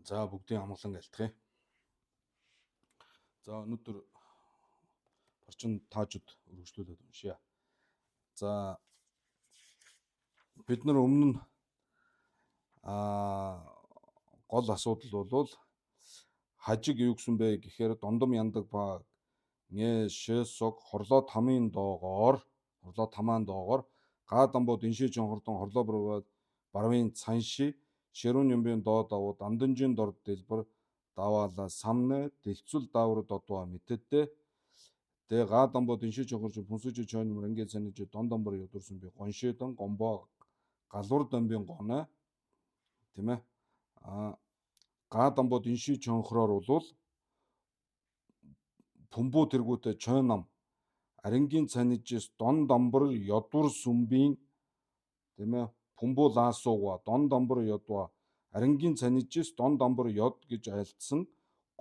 За бүгдийн амгалан айлтгая. За өнөөдөр орчин таажууд өргөжлүүлээд уншъя. За бид нар өмнө нь гол асуудал бол хажиг юу гэсэн бэ гэхээр дондом яндаг ба нэ шэсог хорлоо тамын доогоор хорлоо тамаан доогоор га дамбо дэншээ чонхордон хорлоо барваад барвын цанши шерүүн юмбын доод давуу данданжин дор дэлбэр даваала самнэ дэлцүл даавар додваа мэтэдэ дэ га дамбо дэншээ чонхорж пүнсүж чойн мөрөнгэ цаниж дон дамбар юдурсан би гоншидон гомбо галуур дамбын гоно тийм ээ. Га дамбо дэншээ чонхроор болвол пүмбүү тэргүүтээ чойн нам арингийн цанижс дон дамбар ёдвар сүмбийн тийм ээ пүмбүү лаасууга дон дамбар ёдва арингийн цанижс дон дамбар ёд гэж айлдсан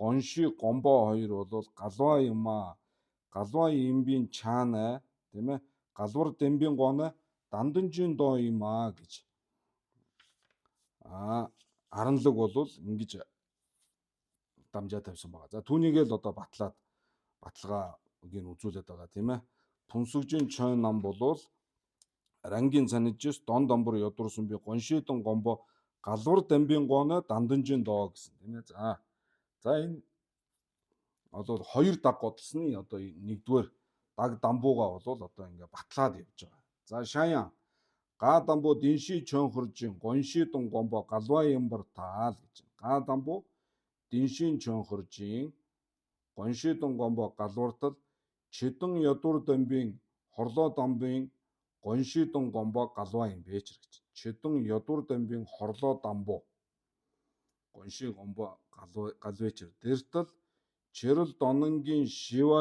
гонши гомбо хоёр бол галваа юмаа галваа имбийн чаана тийм ээ галвар дэмбийн гоно данданжийн доо юм аа гэж аранлаг бол ингэж дамжаа тавьсан байгаа. За түүнийг л одоо батлаад баталгааг нь үзүүлээд байгаа тийм ээ. Пүнсүгжийн чойн нам болвол рангийн цанижс дон дамбар ёдурсан би гоншидон гомбо галвар дамбын гоно данданжийн доо гэсэн тийм ээ. За. За энэ одоо хоёр даг годолсны одоо нэгдүгээр даг дамбууга бол одоо ингээ батлаад явж байгаа. За шаян га дамбуу дэнши чонхоржин гоншидон гомбо галваа ямбар таал гэж. Га дамбуу дэншин чонхоржин гоншидон гомбо галвартал чидэн ядуур дамбын хорлоо дамбын гоншидон гомбо галваа юм бэчэр гэж. Чидэн ядуур дамбын хорлоо дамбуу гонши гомбо галвэчэр дэртэл чирэл дононгийн шива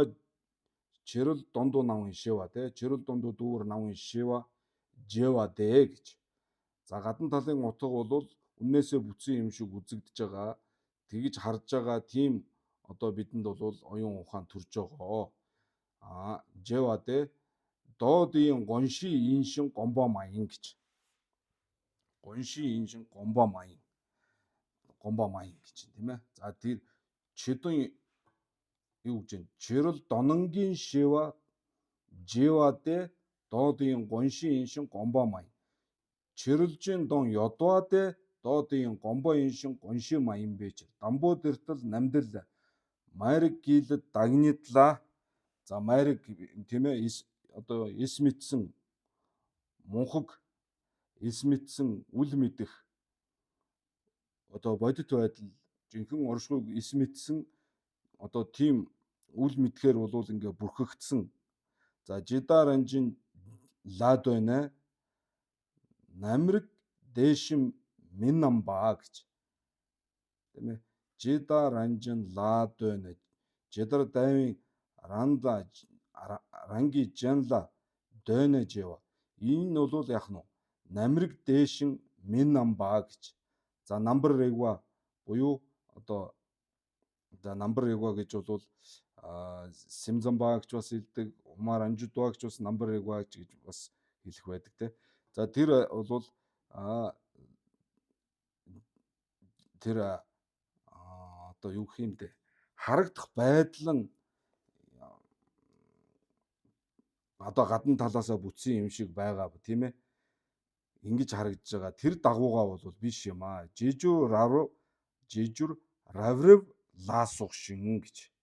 чирэл дондуу намын шива те чирэл дондуу дүүр намын шива жева дэ гэж. За гадна талын утга бол үннээсээ бүтсэн юм шиг үзэгдэж байгаа. Тэгж харж байгаа тийм одоо бидэнд бол оюун ухаан төрж байгаа. Жева дэ доодын гонши иншин гомбо маян гэж. Гонши иншин гомбо маян. Гомбо маян гэж тийм ээ. За тэр чидэн юу гэж вэ? Чирэл дононгийн шива жева дэ доодын гонши иншин гомбо маян. Чирэлжин дон ёдва дэ доодын гомбо иншин гонши маян бэч. Дамбуу дэртэл намдэл майраг гийлэд дагнидла. За майраг тийм ээ одоо эс мэдсэн мунхаг эс мэдсэн үл мэдэх одоо бодит байдал жинхэнэ оршихуйг эс мэдсэн одоо тийм үл мэдхээр болвол ингээ бүрхэгдсэн. За жидаранжин лад байна. Намраг дээшим минамба гэж. Тийм ээ. Жидаранжин лад байна. Жидар дайвын ранда ранги жанла дойно жива. Энэ нь бол яг нь намраг дээшин минамба гэж. За намбар регва буюу одоо за намбар регва гэж бол Симзамба гэж бас хэлдэг, Умар Анжудва гэж бас намбар регва гэж бас хэлэх байдаг те. За тэр бол тэр одоо юу гэх юм бэ? Харагдах байдал нь одоо гадна талаасаа бүтсэн юм шиг байгаа тийм ээ. Ингэж харагдаж байгаа. Тэр дагуугаа бол биш юм аа. Жижүү рав жижүр раврв лаасугшин гэж.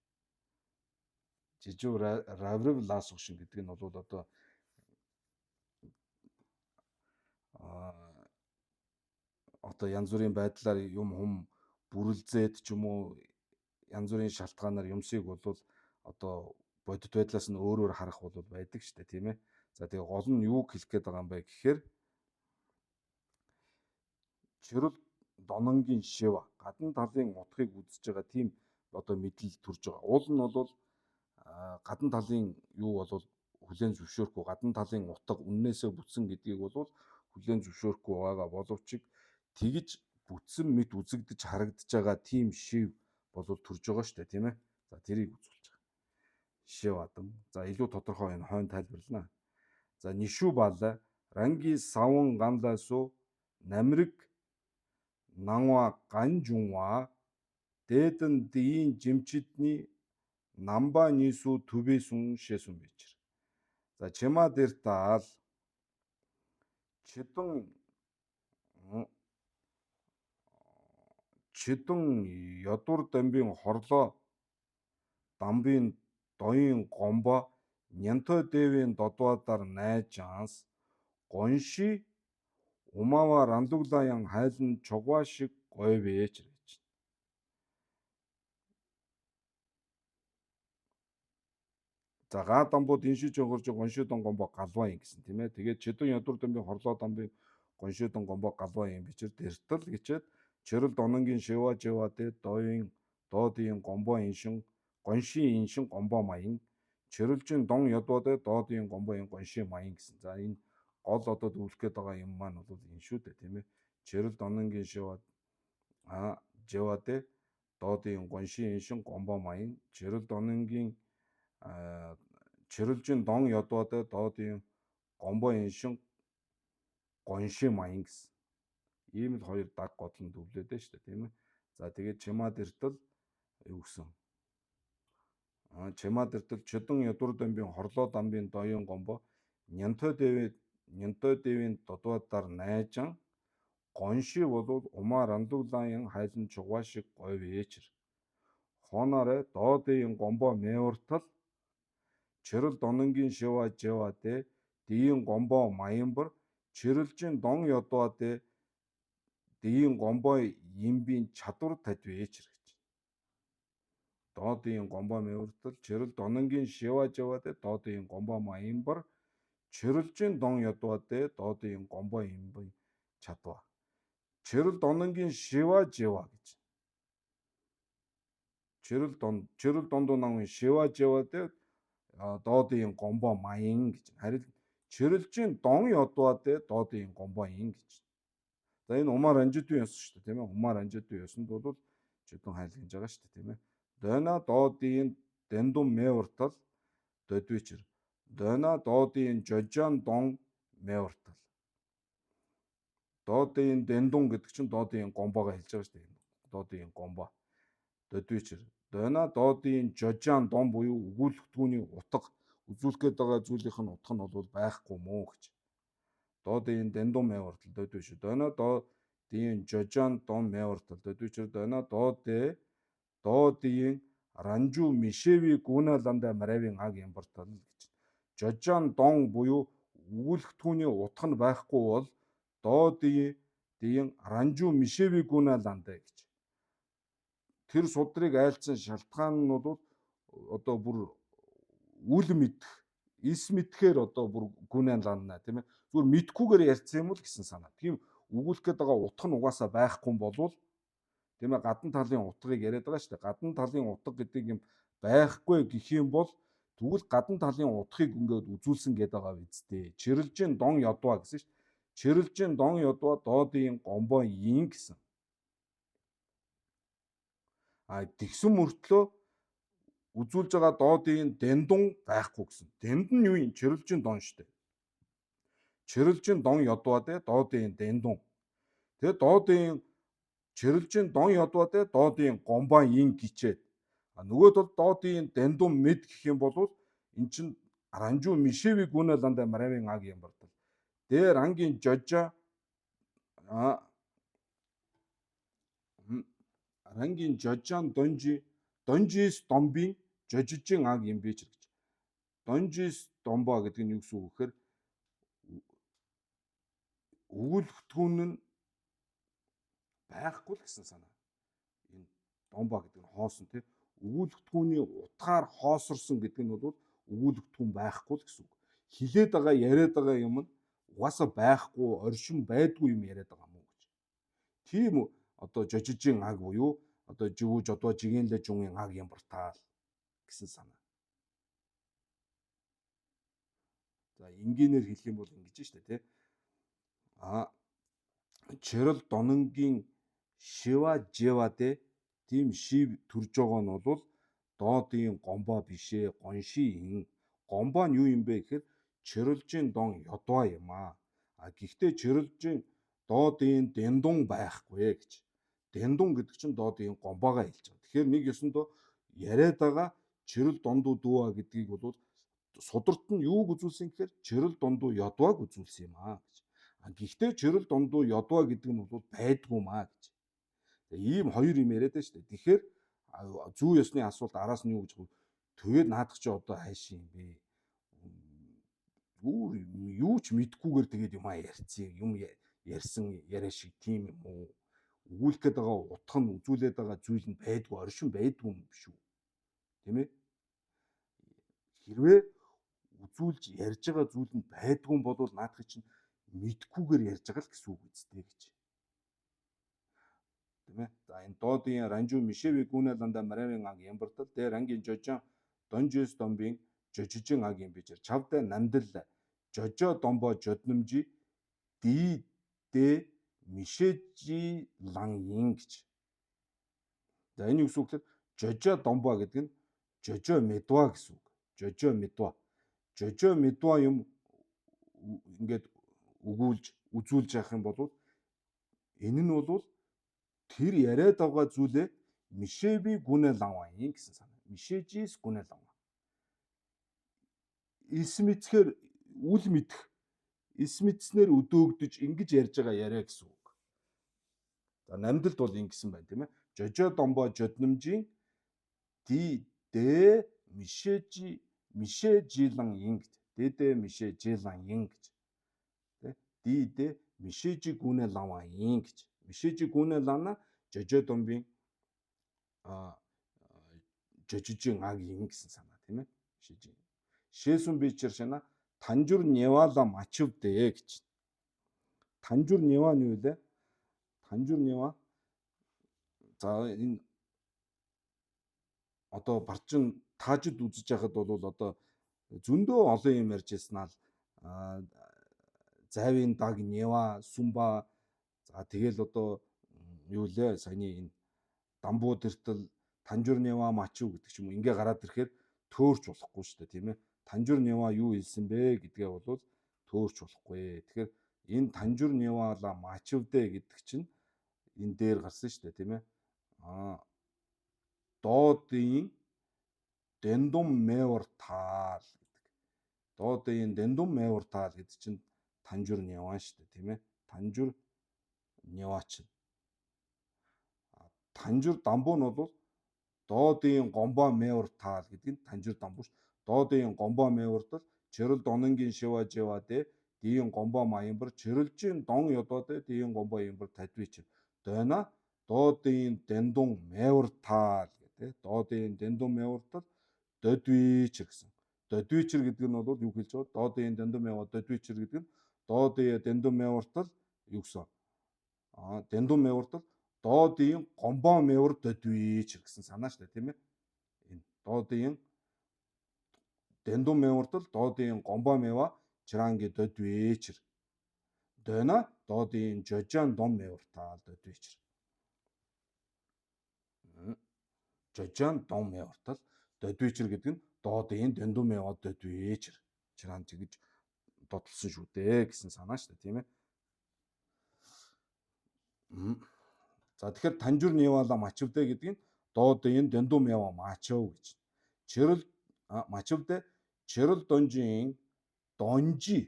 Жижүү раврв лаасугшин гэдэг нь бол одоо одоо янз бүрийн байдлаар юм хум бүрэлзээд ч юм уу янз бүрийн шалтгаанаар юмсыг бол одоо бодит байдлаас нь өөрөөр харах бол байдаг шүү дээ тийм ээ. За тэгээ гол нь юу хэлэх гээд байгаа юм бэ гэхээр чирэл дононгийн шив гадна талын утгыг үзэж байгаа тийм одоо мэдлэл төрж байгаа. Уул нь бол гадна талын юу бол хүлээн зөвшөөрөхгүй гадна талын утга үннээсээ бүтсэн гэдгийг бол хүлээн зөвшөөрөхгүй байгаа боловч тэгж бүтсэн мэт үзэгдэж харагдаж байгаа тийм шив бол төрж байгаа шүү дээ тийм ээ. За тэрийг үзүүлж байгаа. Шив адам. За илүү тодорхой энэ хойно тайлбарлана. За нишүү бал ранги савн ганласуу намраг Нанва ганжунва дээдэн дийн жимчидний намба нисү түбэсүн шэсүн бичир. За чима дэртал чидэн чидэн ядуур дамбын хорлоо дамбын доёын гомбо нянтой дэвийн додвадар найжанс гонши умава рандуглаян хайлан чугва шиг гойвээч гэж. За га дамбууд иншиж онгорж гонши дон гомбо галваа юм гэсэн тийм ээ. Тэгээд чидэн ядуур дамбын хорлоо дамбын гонши дон гомбо галваа юм бичэр дэртэл гिचээд чирэл дононгийн шива жива дэ доёын доодын гомбо иншин гонши иншин гомбо маян чирэлжин дон ядуу дэ доодын гомбо ин гонши маян гэсэн. За энэ гол одоо дүүлэх гээд байгаа юм маань бол энэ шүү дээ тийм ээ. Чирэл дононгийн шива а жива дэ доодын гонши иншин гомбо маян чирэл дононгийн чирэлжин дон ядуу дэ доодын гомбо иншин гонши маян гэсэн. Ийм л хоёр даг годлон дөвлөөд нь шүү дээ тийм ээ. За тэгээд чимаа дэртэл юу гэсэн. Чимаа дэртэл чөдөн ядуур дамбын хорлоо дамбын доён гомбо нянтой дэвээ нянтой дэвийн додвадар найжан гонши болвол умаа рандуулаан хайлан чугва шиг говь ээчэр. Хоноорой доодын гомбо мэвэртэл чирэл дононгийн шива жива дэ дийн гомбо маянбар чирэлжин дон ядуа дэ дийн гомбо имбийн чадвар тадвээчэр гэж. Доодын гомбо мэвэртэл чирэл дононгийн шива жива дэ доодын гомбо маянбар чирэлжин дон ядуа дэ доодын гомбо имбийн чадва. Чирэл дононгийн шива жива гэж. Чирэл дон чирэл дондоо намын шива жива дэ доодын гомбо маян гэж. Харин чирэлжин дон ядуа дэ доодын гомбо ин гэж. За энэ умаар анжидын ёс шүү дээ тийм ээ. Умаар анжидын ёсонд бол чөтөн хайлгнаж байгаа шүү дээ тийм ээ. Дойна доодын дэндум мэвэртэл додвичэр. Дойна доодын жожон дон мэвэртэл. Доодын дэндун гэдэг чинь доодын гомбогоо хэлж байгаа шүү дээ. Доодын гомбо. Додвичэр. Дойна доодын жожон дон буюу өгүүлэхтгүүний утга үзүүлэх гээд байгаа зүйлийнх нь утга нь бол байхгүй мөө гэж. Доодын дэндун мэвэртэл додвичэр. Дойна доодын жожон дон мэвэртэл додвичэр. Дойна доодэ доодын ранжу мишеви гүналанда маравин аг ямбартал гэж. Жожон дон буюу өгүүлэхтгүүний утга нь байхгүй бол доодын дийн ранжу мишеви гүналанда гэж. Тэр судрыг айлцсан шалтгаан нь бол одоо бүр үл мэдэх, эс мэдхээр одоо бүр гүналанна тийм ээ. Зүгээр мэдхгүйгээр ярьсан юм л гэсэн санаа. Тийм өгүүлэх гээд байгаа утга нь угаасаа байхгүй болвол тийм ээ гадна талын утгыг яриад байгаа шүү дээ. Гадна талын утга гэдэг юм байхгүй гэх юм бол тэгвэл гадна талын утгыг ингээд үзүүлсэн гэдэг байгаа биз дээ. Чирэлжин дон ядва гэсэн шүү дээ. Чирэлжин дон ядва доодын гомбо ин гэсэн. А тэгсэн мөртлөө үзүүлж байгаа доодын дэндун байхгүй гэсэн. Дэнд нь юу юм? Чирэлжин дон шүү дээ. Чирэлжин дон ядва дээ доодын дэндун. Тэгээ доодын чирэлжин дон ядва дээ доодын гомбан ин гिचээд. А нөгөө тал доодын дэндун мэд гэх юм бол эн чин ранжу мишеви гүнэланда маравин аг юм бардал. Дээр ангийн жожа а рангийн жожан донжи донжис домбын жожижин аг юм би ч гэж. Донжис домбо гэдэг нь юу гэсэн үг гэхээр өгүүлэхтгүүн нь байхгүй л гэсэн санаа. Энэ домбо гэдэг нь хоосон тий. Өгүүлэхтгүүний утгаар хоосорсон гэдэг нь бол өгүүлэхтгүүн байхгүй л гэсэн үг. Хилээд байгаа яриад байгаа юм нь угаасаа байхгүй, оршин байдгүй юм яриад байгаа юм уу гэж. Тийм одоо жожижин аг буюу одоо живүү жодоо жигэнлэ жунгийн аг ямбартаал гэсэн санаа. За энгийнээр хэлэх юм бол ингэж штэ тий. А чирэл дононгийн шива жива дэ тийм шив төрж байгаа нь бол доодын гомбо бишээ гонши ин гомбо нь юу юм бэ гэхээр чирэлжин дон ёдоо юм аа. А гэхдээ чирэлжин Доодын дэндун байхгүй гэж. Дэндун гэдэг чинь доодын гомбоогоо хэлж байгаа. Тэгэхээр нэг ёсондоо яриад байгаа чирэл дондуу дүүа гэдгийг бол сударт нь юуг үзүүлсэн гэхээр чирэл дондуу ядваг үзүүлсэн юм аа гэж. Гэхдээ чирэл дондуу ядва гэдэг нь бол байдгүй маа гэж. Ийм хоёр юм яриад байна шүү дээ. Тэгэхээр зүү ёсны асуулт араас нь юу гэж тэгээд наадах чи одоо хайшин юм бэ? Юу ч мэдгүйгээр тэгээд юм а ярьцсан юм ярьсан яриа шиг тийм юм уу? Өгүүлэх гээд байгаа утга нь үзүүлээд байгаа зүйл нь байдгүй, оршин байдгүй юм биш үү? Тийм ээ? Хэрвээ үзүүлж ярьж байгаа зүйл нь байдгүй бол наадах чинь мэдгүйгээр ярьж байгаа л гэсэн үг үсттэй гэж. Тийм ээ? За энэ доодын ранжу мишеви гүнэланда маравын аг ямбартал дээр рангийн жожон донжис домбын жожижин аг юм бижэр чавда намдал жожо домбо жодномжи ди дэ мишежи лан ин гэж. За энэ юу гэсэн үг вэ? Жожо домбо гэдэг нь жожо медва гэсэн үг. Жожо медва. Жожо медва юм ингээд өгүүлж үзүүлж явах юм бол энэ нь бол тэр яриад байгаа зүйлээ мишеви гүнэ лаваа юм гэсэн санаа. Мишежис гүнэ лаваа. Эс мэдсгээр үл мэдэх эс мэдснээр өдөөгдөж ингэж ярьж байгаа яриа гэсэн үг. За намдалд бол ингэсэн байна тийм ээ. Жожо домбо жодномжийн ди дэ мишежи мишежилан ин гэж. Дэ дэ мишежилан ин гэж. Тэ ди дэ мишежи гүнэ лаваа ин гэж. Мишежи гүнэ лана жожо домбын а жожижин аг ин гэсэн санаа тийм ээ. Мишежи. Шээсүн бичэр шана танжур невала мачвдэ гэж. Танжур нева нь юу вэ? Танжур нева. За энэ одоо барчин таажид үзэж яхад бол одоо зөндөө олон юм ярьж ирсэн ал зайвын даг нева сумба за тэгэл одоо юу лээ саяны энэ дамбуу дэртэл танжур нева мачу гэдэг ч юм уу ингээ гараад ирэхээр төөрч болохгүй шүү дээ тийм ээ. Танжур нева юу хэлсэн бэ гэдгээ бол төөрч болохгүй. Тэгэхээр энэ танжур невала мачвдэ гэдэг чинь энэ дээр гарсан шүү дээ тийм ээ. Аа доодын дэндум мевр таал гэдэг. Доодын дэндум мевр таал гэдэг чинь танжур нева шүү дээ тийм ээ. Танжур нева чинь. Танжур дамбуу нь бол доодын гомбо мевр таал гэдэг нь танжур дамбуу шүү. Доодын гомбо мевртал чирэл дононгийн шива жива дэ дийн гомбо маямбар чирэлжин дон ёдоо дэ дийн гомбо ямбар тадвич дойна доодын дэндун мевр таал гэдэг. Доодын дэндун мевртал додвичэр гэсэн. Додвичэр гэдэг нь бол юу хэлж байгаа? Доодын дэндун мева додвичэр гэдэг нь доодын дэндун мевртал юу гэсэн? Аа дэндун мевртал доодын гомбо мевр додвичэр гэсэн санаа шүү дээ тийм ээ. Энэ доодын дэндун мевртал доодын гомбо мева чиранги додвичэр. Дойна доодын жожон дом мевртал додвичэр. Жожон дом мевртал додвичэр гэдэг нь доодын дэндун мева додвичэр. Чиран тэгж додолсон шүү дээ гэсэн санаа шүү дээ тийм ээ. За тэгэхээр танжур невала мачвдэ гэдэг нь доодын дэндун мева мачав гэж. Чирэл мачвдэ чирэл донжин донжи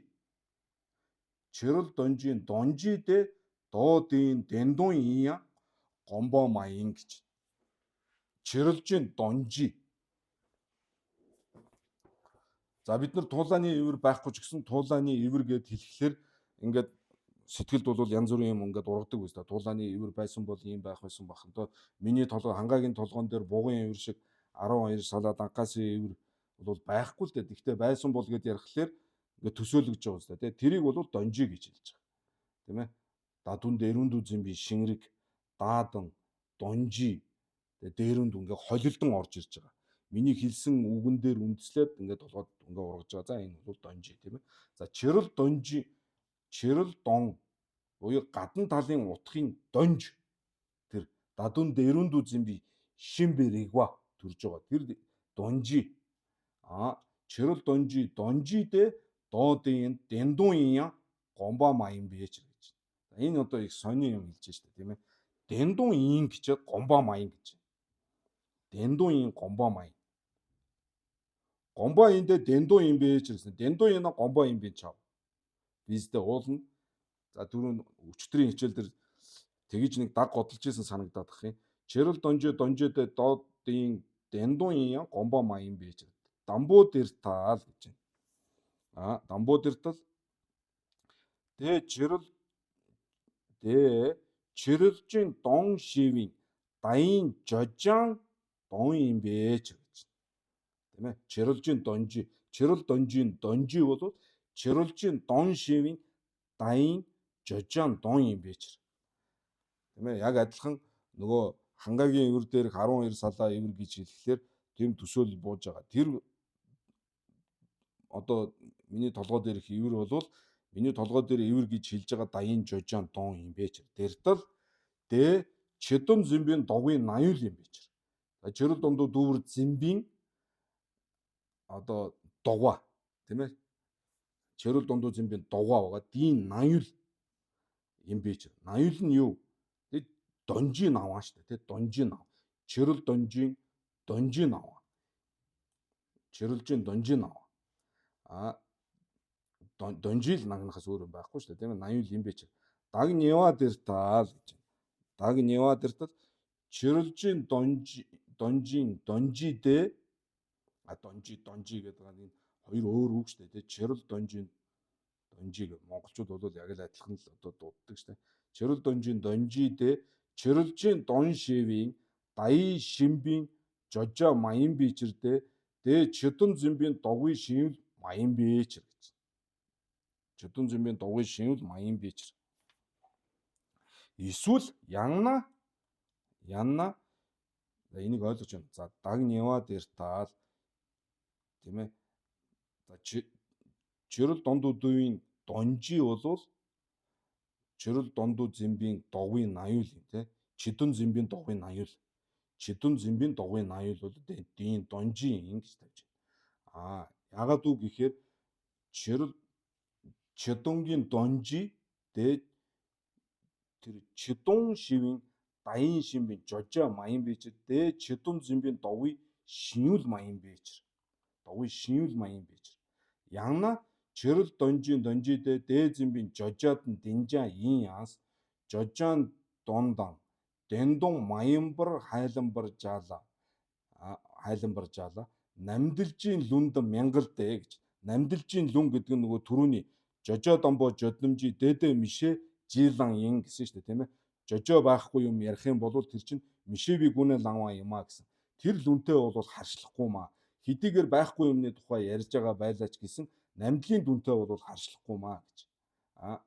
чирэл донжин донжидэ доодын дэндун ия гомбо маян гэж. Чирэлжин донжи. За бид нар туулааны ивэр байхгүй ч гэсэн туулааны ивэр гэд хэлэхлээр ингээд сэтгэлд бол янз бүрийн юм ингээд ургадаг биз дээ. Туулааны ивэр байсан бол ийм байх байсан бахан. То миний толгой хангаагийн толгоон дээр бугын ивэр шиг 12 салаад анкаасын ивэр бол байхгүй л дээ. Гэхдээ байсан бол гэд ярихлаар ингээд төсөөлөгдөж байгаа биз дээ. Тэрийг бол донжи гэж хэлж байгаа. Тийм ээ. Дадун дэрүн дүзэн би шингэрэг даадан донжи дээрүнд ингээд холилдон орж ирж байгаа. Миний хэлсэн үгэн дээр үндэслээд ингээд толгойд ингээд ургаж байгаа. За энэ бол донжи тийм ээ. За чирэл донжи чирэл дон буюу гадна талын утгын донж тэр дадун дэрүн дүзэн би шимбэрэгва төрж байгаа. Тэр донжи а чирэл донжи донжи дэ доодын дэндун ия гомбо маян бэж гэж. Энэ одоо их сони юм хэлж штэ, тийм ээ. Дэндун ин гэж гомбо маян гэж. Дэндун ин гомбо маян. Гомбо индэ дэндун ин бэ гэсэн. Дэндун ин гомбо ин бэ чав. Виздэ уулна. За түрүүн өчтөрийн хичээл дээр тэгж нэг даг годолж исэн санагдаад ах юм. Чирэл донжи донжидэ додын дэндун ин гомбо маян бэ гэж. Дамбуу дэртал гэж байна. А дамбуу дэртал Дэ чирэл дэ чирэлжин дон шивийн даян жожан дон юм бэ ч гэж. Тийм ээ. Чирэлжин донжи, чирэл донжин донжи бол чирэлжин дон шивийн даян жожан дон юм бэ ч. Тийм ээ. Яг адилхан нөгөө хангагийн ивэр дээрх 12 салаа ивэр гэж хэлэхлээр тийм төсөөлөл бууж байгаа. Тэр одоо миний толгой дээрх ивэр бол миний толгой дээр ивэр гэж хэлж байгаа даян жожон дон юм бэ ч. Дэртэл дэ чидон зэмбийн довын 80 юм бэ ч. Чирэл дундуу дүүвэр зэмбийн одоо дугуй, тийм ээ. Чирэл дундуу зэмбийн дугуй байгаа. Дийн 80 юм бэ ч. 80 нь юу? Тэг донжийн наваа шүү дээ, тийм донжийн нав. Чирэл донжийн донжийн наваа. Чирэлжийн донжийн наваа. А донжил нагнахаас өөр юм байхгүй шүү дээ, тийм ээ. 80 юм бэ чи. Даг нева дэртал гэж. Даг нева дэртал чирэлжийн донжи донжин донжидэ а донжи донжи гэдэг нь энэ хоёр өөр үг шүү дээ, тийм. Чирэл донжин донжи гэх монголчууд бол яг л адилхан л одоо дууддаг шүү дээ. Чирэл донжин донжидэ чирэлжийн дон шивийн даян шимбийн жожо маян бичэрдэ дэ чидэн зэмбийн довын шивл маян бичэр гэж. Чидэн зэмбийн довын шивл маян бичэр. Эсвэл янна янна энийг ойлгож байна. За даг нева дэртал, тийм ээ. За чирэл донд үдвийн донжи болвол чирэл дондуу зэмбийн довын 80 юм, тийм. Чидэн зэмбийн довын 80. Чидэн зэмбийн довын 80 бол дийн донжи ингэж тавьж байна. А ягаад үг гэхээр чирэл чидунгийн донжи дэ тэр чидун шивийн даян шимбийн жожо маян бичэр дэ чидун зэмбийн довын шинүүл маян бичэр. Довын шинүүл маян бичэр. Янна чирэл донжин донжидэ дэ зэмбийн жожоод нь динжаа ин яас жожоон дондан дэндун маянбар хайланбар жаала хайланбар жаала намдилжийн лүнд мянгал дээ гэж. Намдилжийн лүн гэдэг нь нөгөө түрүүний жожо домбо жодномжи дэдэ мишэ жилан ин гэсэн шүү дээ, тийм ээ. Жожо байхгүй юм ярих юм бол тэр чинь мишэви гүнэ ланва юм а гэсэн. Тэр лүнтэй бол харшлахгүй маа. Хэдийгээр байхгүй юмны тухай ярьж байгаа байлаач гэсэн намдлын дүнтэй бол харшлахгүй маа гэж. А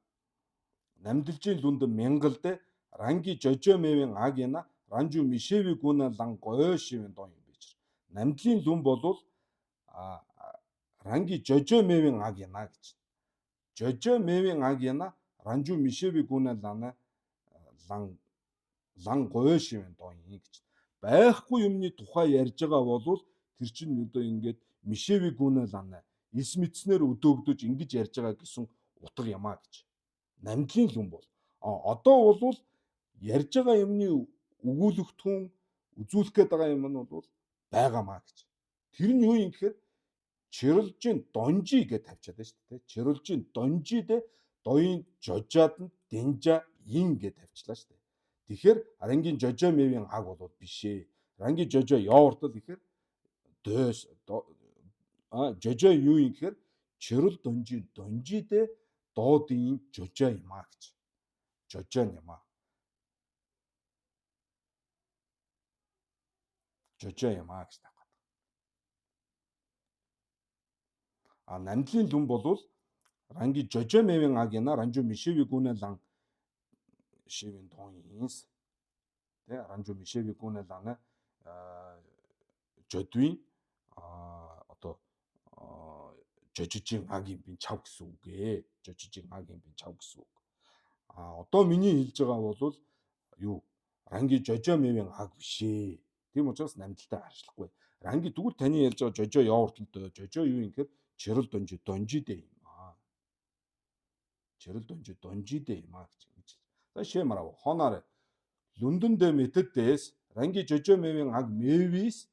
намдилжийн лүнд мянгал дээ ранги жожо мэвэн аг яна ранжу мишэви гүнэ лан гой шивэн дон юм бичэр. Намдлын лүн болвол а ранги жожо мэвэн аг яна гэж. Жожо мэвэн аг яна ранжу мишэви гүнэ лана лан лан гой шивэн дон юм гэж. Байхгүй юмны тухай ярьж байгаа болвол тэр чинь одоо ингээд мишэви гүнэ лана эс мэдснээр өдөөгдөж ингэж ярьж байгаа гэсэн утга юмаа гэж. Намдлын лүн бол. А одоо бол ярьж байгаа юмны өгүүлэгдэхүүн үзүүлэх гээд байгаа юм нь бол байгаамаа гэж. Тэр нь юу юм гэхээр чирэлжийн донжи гэж тавьчаад байна шүү дээ. Чирэлжийн донжи дэ доён жожоод нь дэнжа ин гэж тавьчлаа шүү дээ. Тэгэхээр рангийн жожо мэвийн аг бол биш ээ. Рангийн жожо ёортол гэхээр дойс а жожо юу юм гэхээр чирэл донжи донжи дэ доодын жожо юм а гэж. Жожо юм а. Жожо юм а гэж тавих гэдэг. А намдлын лүн болвол ранги жожо мэвэн аг яна ранжу мишэви гүнэ лан шивэн дон инс тэ ранжу мишэви гүнэ лана жодвин одоо жожижин агийн бин чав гэсэн үг ээ. Жожижин агийн бин чав гэсэн үг. А одоо миний хэлж байгаа бол юу ранги жожо мэвэн аг биш ээ. Тийм учраас намдалтай харшлахгүй. Ранги тэгвэл таны ярьж байгаа жожо ёортол дөө. Жожо юу юм гэхээр чирэл донжи донжи дээ юм аа. Чирэл донжи донжи дээ юм аа гэж ингэж. За шемарав хоноор Лүндэн дэ метэдэс ранги жожо мэвийн аг мэвис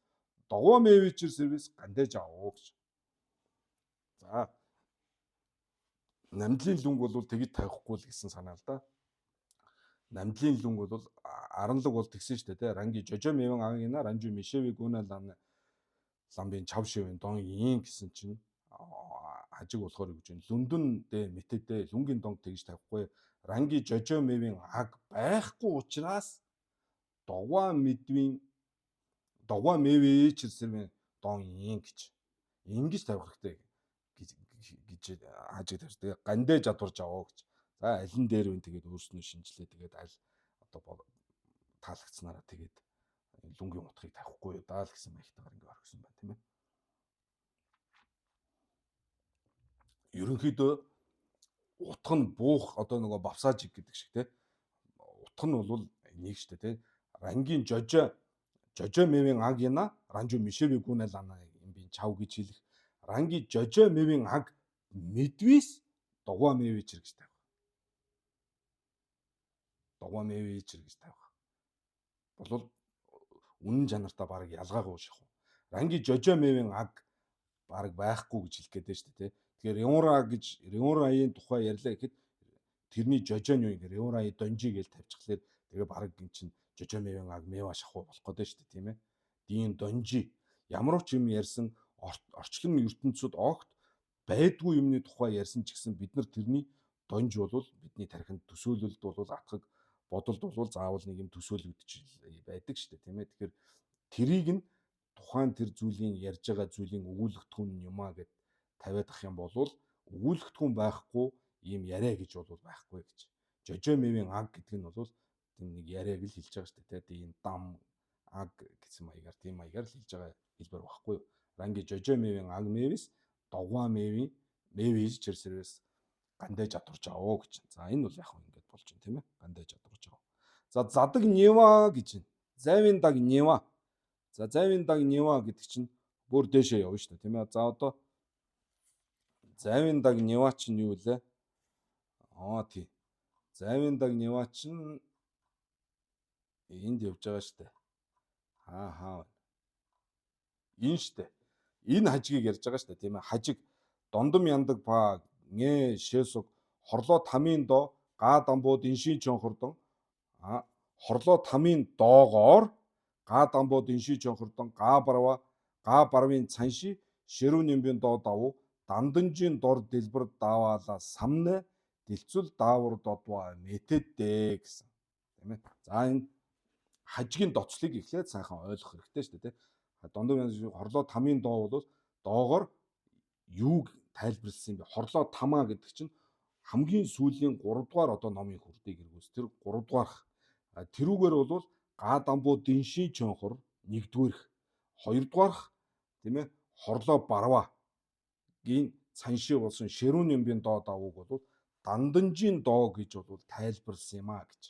догоо мэвичэр сервис гандэж аваа гэж. За намдлын лүнг бол тэгж тавихгүй л гэсэн санаа л да. Намдлын лүнг бол аранлаг бол тэгсэн шүү дээ, тэ. Ранги жожо мэвэн агина ранжу мишеви гүнэ лам ламбын чав шивэн дон ийн гэсэн чинь хажиг болохоор юу гэж вэ? Лүндэн дэ мэтэдэ лүнгийн донг тэгж тавихгүй. Ранги жожо мэвийн аг байхгүй учраас догваа мэдвийн догваа мэвэ чирсэрвэн дон ийн гэж ингэж тавих хэрэгтэй гэж хажиг тавьж. Тэгээ гандэ жадварж аваа гэж. За алин дээр вэ тэгээд өөрснөө шинжилээ. Тэгээд аль одоо таалагдсанараа тэгээд лүнгийн утгыг тавихгүй юу даа л гэсэн маягтайгаар ингээ орхисон байна, тийм ээ. Ерөнхийдөө утга нь буух одоо нөгөө бавсаажиг гэдэг шиг те. Утга нь бол нэг штэ те. Рангийн жожо жожо мэвийн аг яна ранжу мишеви гүнэл ана юм би чав гэж хэлэх. Ранги жожо мэвийн аг мэдвис дугуа мэви чир гэж тавих. Дугуа мэви чир гэж тавих. Болвол үнэн чанартаа бараг ялгаагүй шахав. Ранги жожо мэвийн аг бараг байхгүй гэж хэлэх гээд байна шүү дээ. Тэгэхээр Ревура гэж Ревураийн тухай ярьлаа гэхэд тэрний жожо нь юу юм гэ Ревураийн донжи гэж тавьчихлаар тэгээ бараг эн чинь жожо мэвийн аг мэва шахуу болох гээд байна шүү дээ, тийм ээ. Дийн донжи ямар ч юм ярьсан орчлон ертөнцид огт байдгүй юмны тухай ярьсан ч гэсэн бид нар тэрний донж бол бидний тархинд төсөөлөлд бол атгаг бодолд бол заавал нэг юм төсөөлөгдөж байдаг шүү дээ, тийм ээ. Тэгэхээр тэрийг нь тухайн тэр зүйлийн ярьж байгаа зүйлийн өгүүлэгдэхүүн юм а гэд тавиад ах юм бол өгүүлэгдэхүүн байхгүй ийм яриа гэж бол байхгүй гэж. Жожо мэвийн аг гэдэг нь бол тийм нэг яриаг л хэлж байгаа шүү дээ, тийм дам аг гэсэн маягаар тийм маягаар л хэлж байгаа хэлбэр байхгүй юу. Ранги жожо мэвийн аг мэвис догваа мэвийн мэвис чирсэрвэс гандэ жадурж аваа гэж. За энэ бол яг ингэж болж байна, тийм ээ. Гандэ жадурж аваа. За задаг нева гэж байна. Зайвын даг нева. За зайвын даг нева гэдэг чинь бүр дээшээ явна шүү дээ, тийм ээ. За одоо зайвын даг нева чинь юу лээ? Аа тий. Зайвын даг нева чинь энд явж байгаа шүү дээ. Аа хаа. Энэ шүү дээ. Энэ хажигийг ярьж байгаа шүү дээ, тийм ээ. Хажиг дондом яндаг ба нэ шээсуг хорлоо тамийн доо га дамбууд иншийн чонхордон а хорлоо тамийн доогоор га дамбууд иншийн чонхордон га барва га барвын цанши ширүү нэмбийн доо давуу данданжийн дор дэлбэр даваала самнэ дэлцэл даавар додваа мэтэдэ гэсэн, тийм ээ. За энэ хажигийн доцлыг эхлээд сайхан ойлгох хэрэгтэй шүү дээ, тийм. Дондом хорлоо тамийн доо бол доогоор юуг тайлбарласан юм бэ? Хорлоо тамаа гэдэг чинь хамгийн сүүлийн 3 дугаар одоо номын хүрдийг эргүүлс. Тэр 3 дугаарх. Тэрүүгээр бол га дамбуу дэншийн чонхор 1-дүгээрх, 2-дугаарх, тийм ээ, хорлоо барваа гийн цанши болсон ширүүн нэмбийн доо давууг бол данданжийн доо гэж бол тайлбарласан юм а гэж.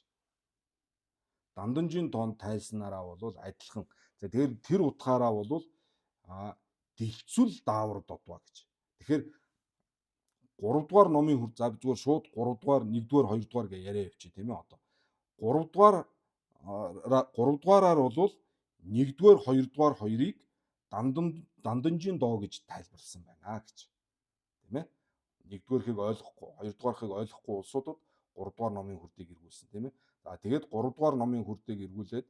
Данданжийн доонд тайлснараа бол адилхан. За тэгэхээр тэр утгаараа бол дэлцүүл даавар додваа гэж. Тэгэхээр 3 дугаар номын хүр за зүгээр шууд 3 дугаар 1 дугаар 2 дугаар гэж яриа явчих, тийм ээ одоо. 3 дугаар 3 дугаараар бол 1 дугаар 2 дугаар хоёрыг данданжийн доо гэж тайлбарласан байна гэж. Тийм ээ. 1-дүгээрхийг ойлгохгүй, 2-дугаархыг ойлгохгүй улсуудад 3 дугаар номын хүрдийг эргүүлсэн, тийм ээ. За тэгээд 3 дугаар номын хүрдийг эргүүлээд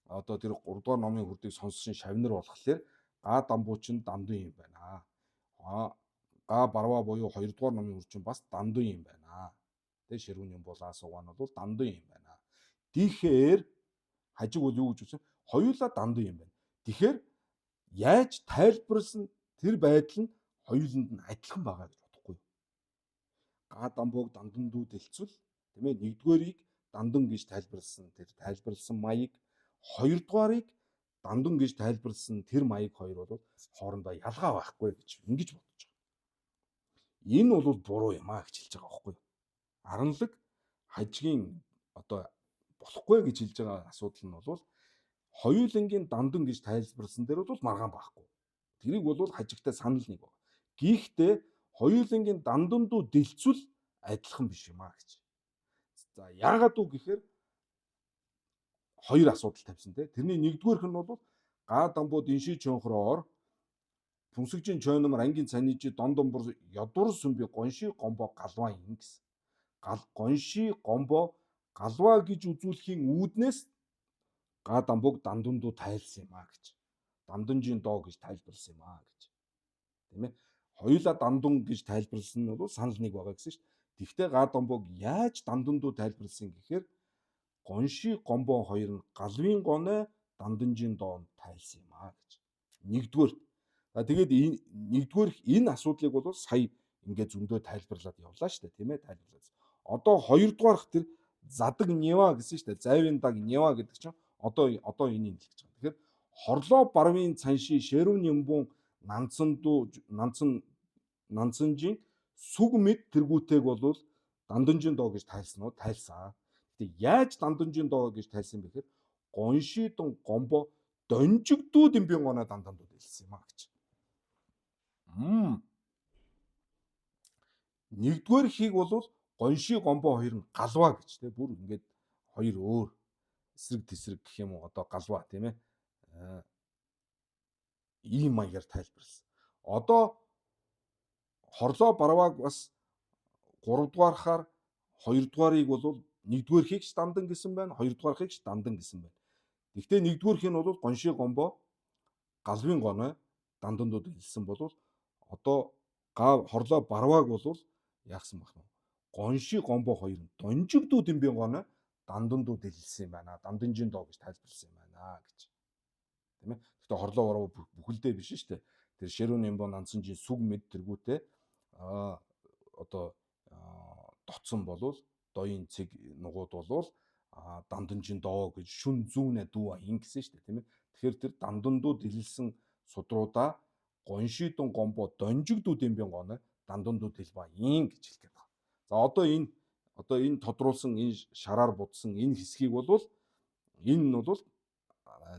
одоо тэр 3 дугаар номын хүрдийг сонссон шавнар болохоор га дамбуу чинь дандан юм байна. Га барваа буюу 2 дугаар номын хүр чинь бас дандан юм байна. Тэ ширүүн юм бол асуугаа нь бол дандан юм байна. Тэгэхээр хажиг бол юу гэж үзсэн? Хоёулаа дандан юм байна. Тэгэхээр яаж тайлбарласан тэр байдал нь хоёуланд нь адилхан байгаа гэж бодохгүй юу? Га дамбууг дандандуу дэлцвэл, тийм ээ, нэгдүгээрийг дандан гэж тайлбарласан тэр тайлбарласан маяг, хоёрдугаарыг дандан гэж тайлбарласан тэр маяг хоёр бол хоорондоо ялгаа байхгүй гэж ингэж бодож байгаа. Энэ бол буруу юм а гэж хэлж байгаа байхгүй юу? Аранлаг хажигийн одоо болохгүй гэж хэлж байгаа асуудал нь бол хоёулангийн дандан гэж тайлбарласан дээр бол маргаан байхгүй. Тэрийг бол хажигтай санал нэг байна. Гэхдээ хоёулангийн дандандуу дэлцвэл адилхан биш юм а гэж. За, яагаад үг гэхээр хоёр асуудал тавьсан те. Тэрний нэгдүгээрх нь бол га дамбуу дэнши чонхроор Пүнсэгжин чойномор ангийн цанижи дондомбор ядуур сүмби гонши гомбо галваа ин гэсэн. Гал гонши гомбо галваа гэж үзүүлэхийн үүднээс га дамбууг дандундуу тайлсан юм а гэж. Дамданжийн доо гэж тайлбарласан юм а гэж. Тийм ээ. Хоёулаа дандун гэж тайлбарласан нь бол санал нэг байгаа гэсэн шүү дээ. Тэгвэл га дамбууг яаж дандундуу тайлбарласан гэхээр гонши гомбо хоёр нь галвын гоной данданжийн доонд тайлсан юм а гэж. Нэгдүгээр. За, тэгээд нэгдүгээр энэ асуудлыг бол сая ингээд зөндөө тайлбарлаад явлаа шүү дээ, тийм ээ, тайлбарлаад. Одоо хоёрдугаарх тэр задаг нева гэсэн шүү дээ. Зайвын даг нева гэдэг чинь одоо энийг хэлж байгаа. Тэгэхээр хорлоо барвын цанши шэрүн нямбун нанцандуу нанцан нанцанжийн сүг мэд тэргүүтэйг бол данданжийн доо гэж тайлсан уу? Тайлсан. Гэтэ яаж данданжийн доо гэж тайлсан бэ гэхээр гоншидон гомбо донжигдуу дэмбийн гоноо дандандууд хэлсэн юм а гэж. Нэгдүгээр хийг бол гонши гомбо хоёр нь галваа гэж те, бүр ингээд хоёр өөр эсрэг тесрэг гэх юм уу, одоо галваа, тийм ээ. Ийм маягаар тайлбарласан. Одоо хорлоо барвааг бас 3 дугаархаар 2 дугаарыг бол нэгдүгээр хийгч дандан гэсэн байна, хоёрдугаар хийгч дандан гэсэн байна. Гэхдээ нэгдүгээр нь бол гонши гомбо галвын гоной дандандууд хэлсэн бол одоо га хорлоо барвааг бол яагсан байх нь гонши гомбо хоёр нь донжигдуу дэмбийн гоной дандандууд хэлсэн юм байна. Данданжийн доо гэж тайлбарласан юм байна гэж. Тийм ээ. Гэхдээ хорлоо барваа бүхэлдээ биш шүү дээ. Тэр шэрүүн юмбо нансанжийн сүг мэд тэргүүтээ одоо дотсон болвол доён цэг нугууд болвол данданжин доо гэж шүн зүүнэ дүү аян гэсэн шүү дээ, тийм ээ. Тэгэхээр тэр дандандууд илэлсэн судруудаа гоншидон гомбо донжигдуу дэмбийн гоной дандандууд хэлба ин гэж хэлэх гээд байна. За, одоо энэ тодруулсан, энэ шараар будсан энэ хэсгийг бол энэ нь бол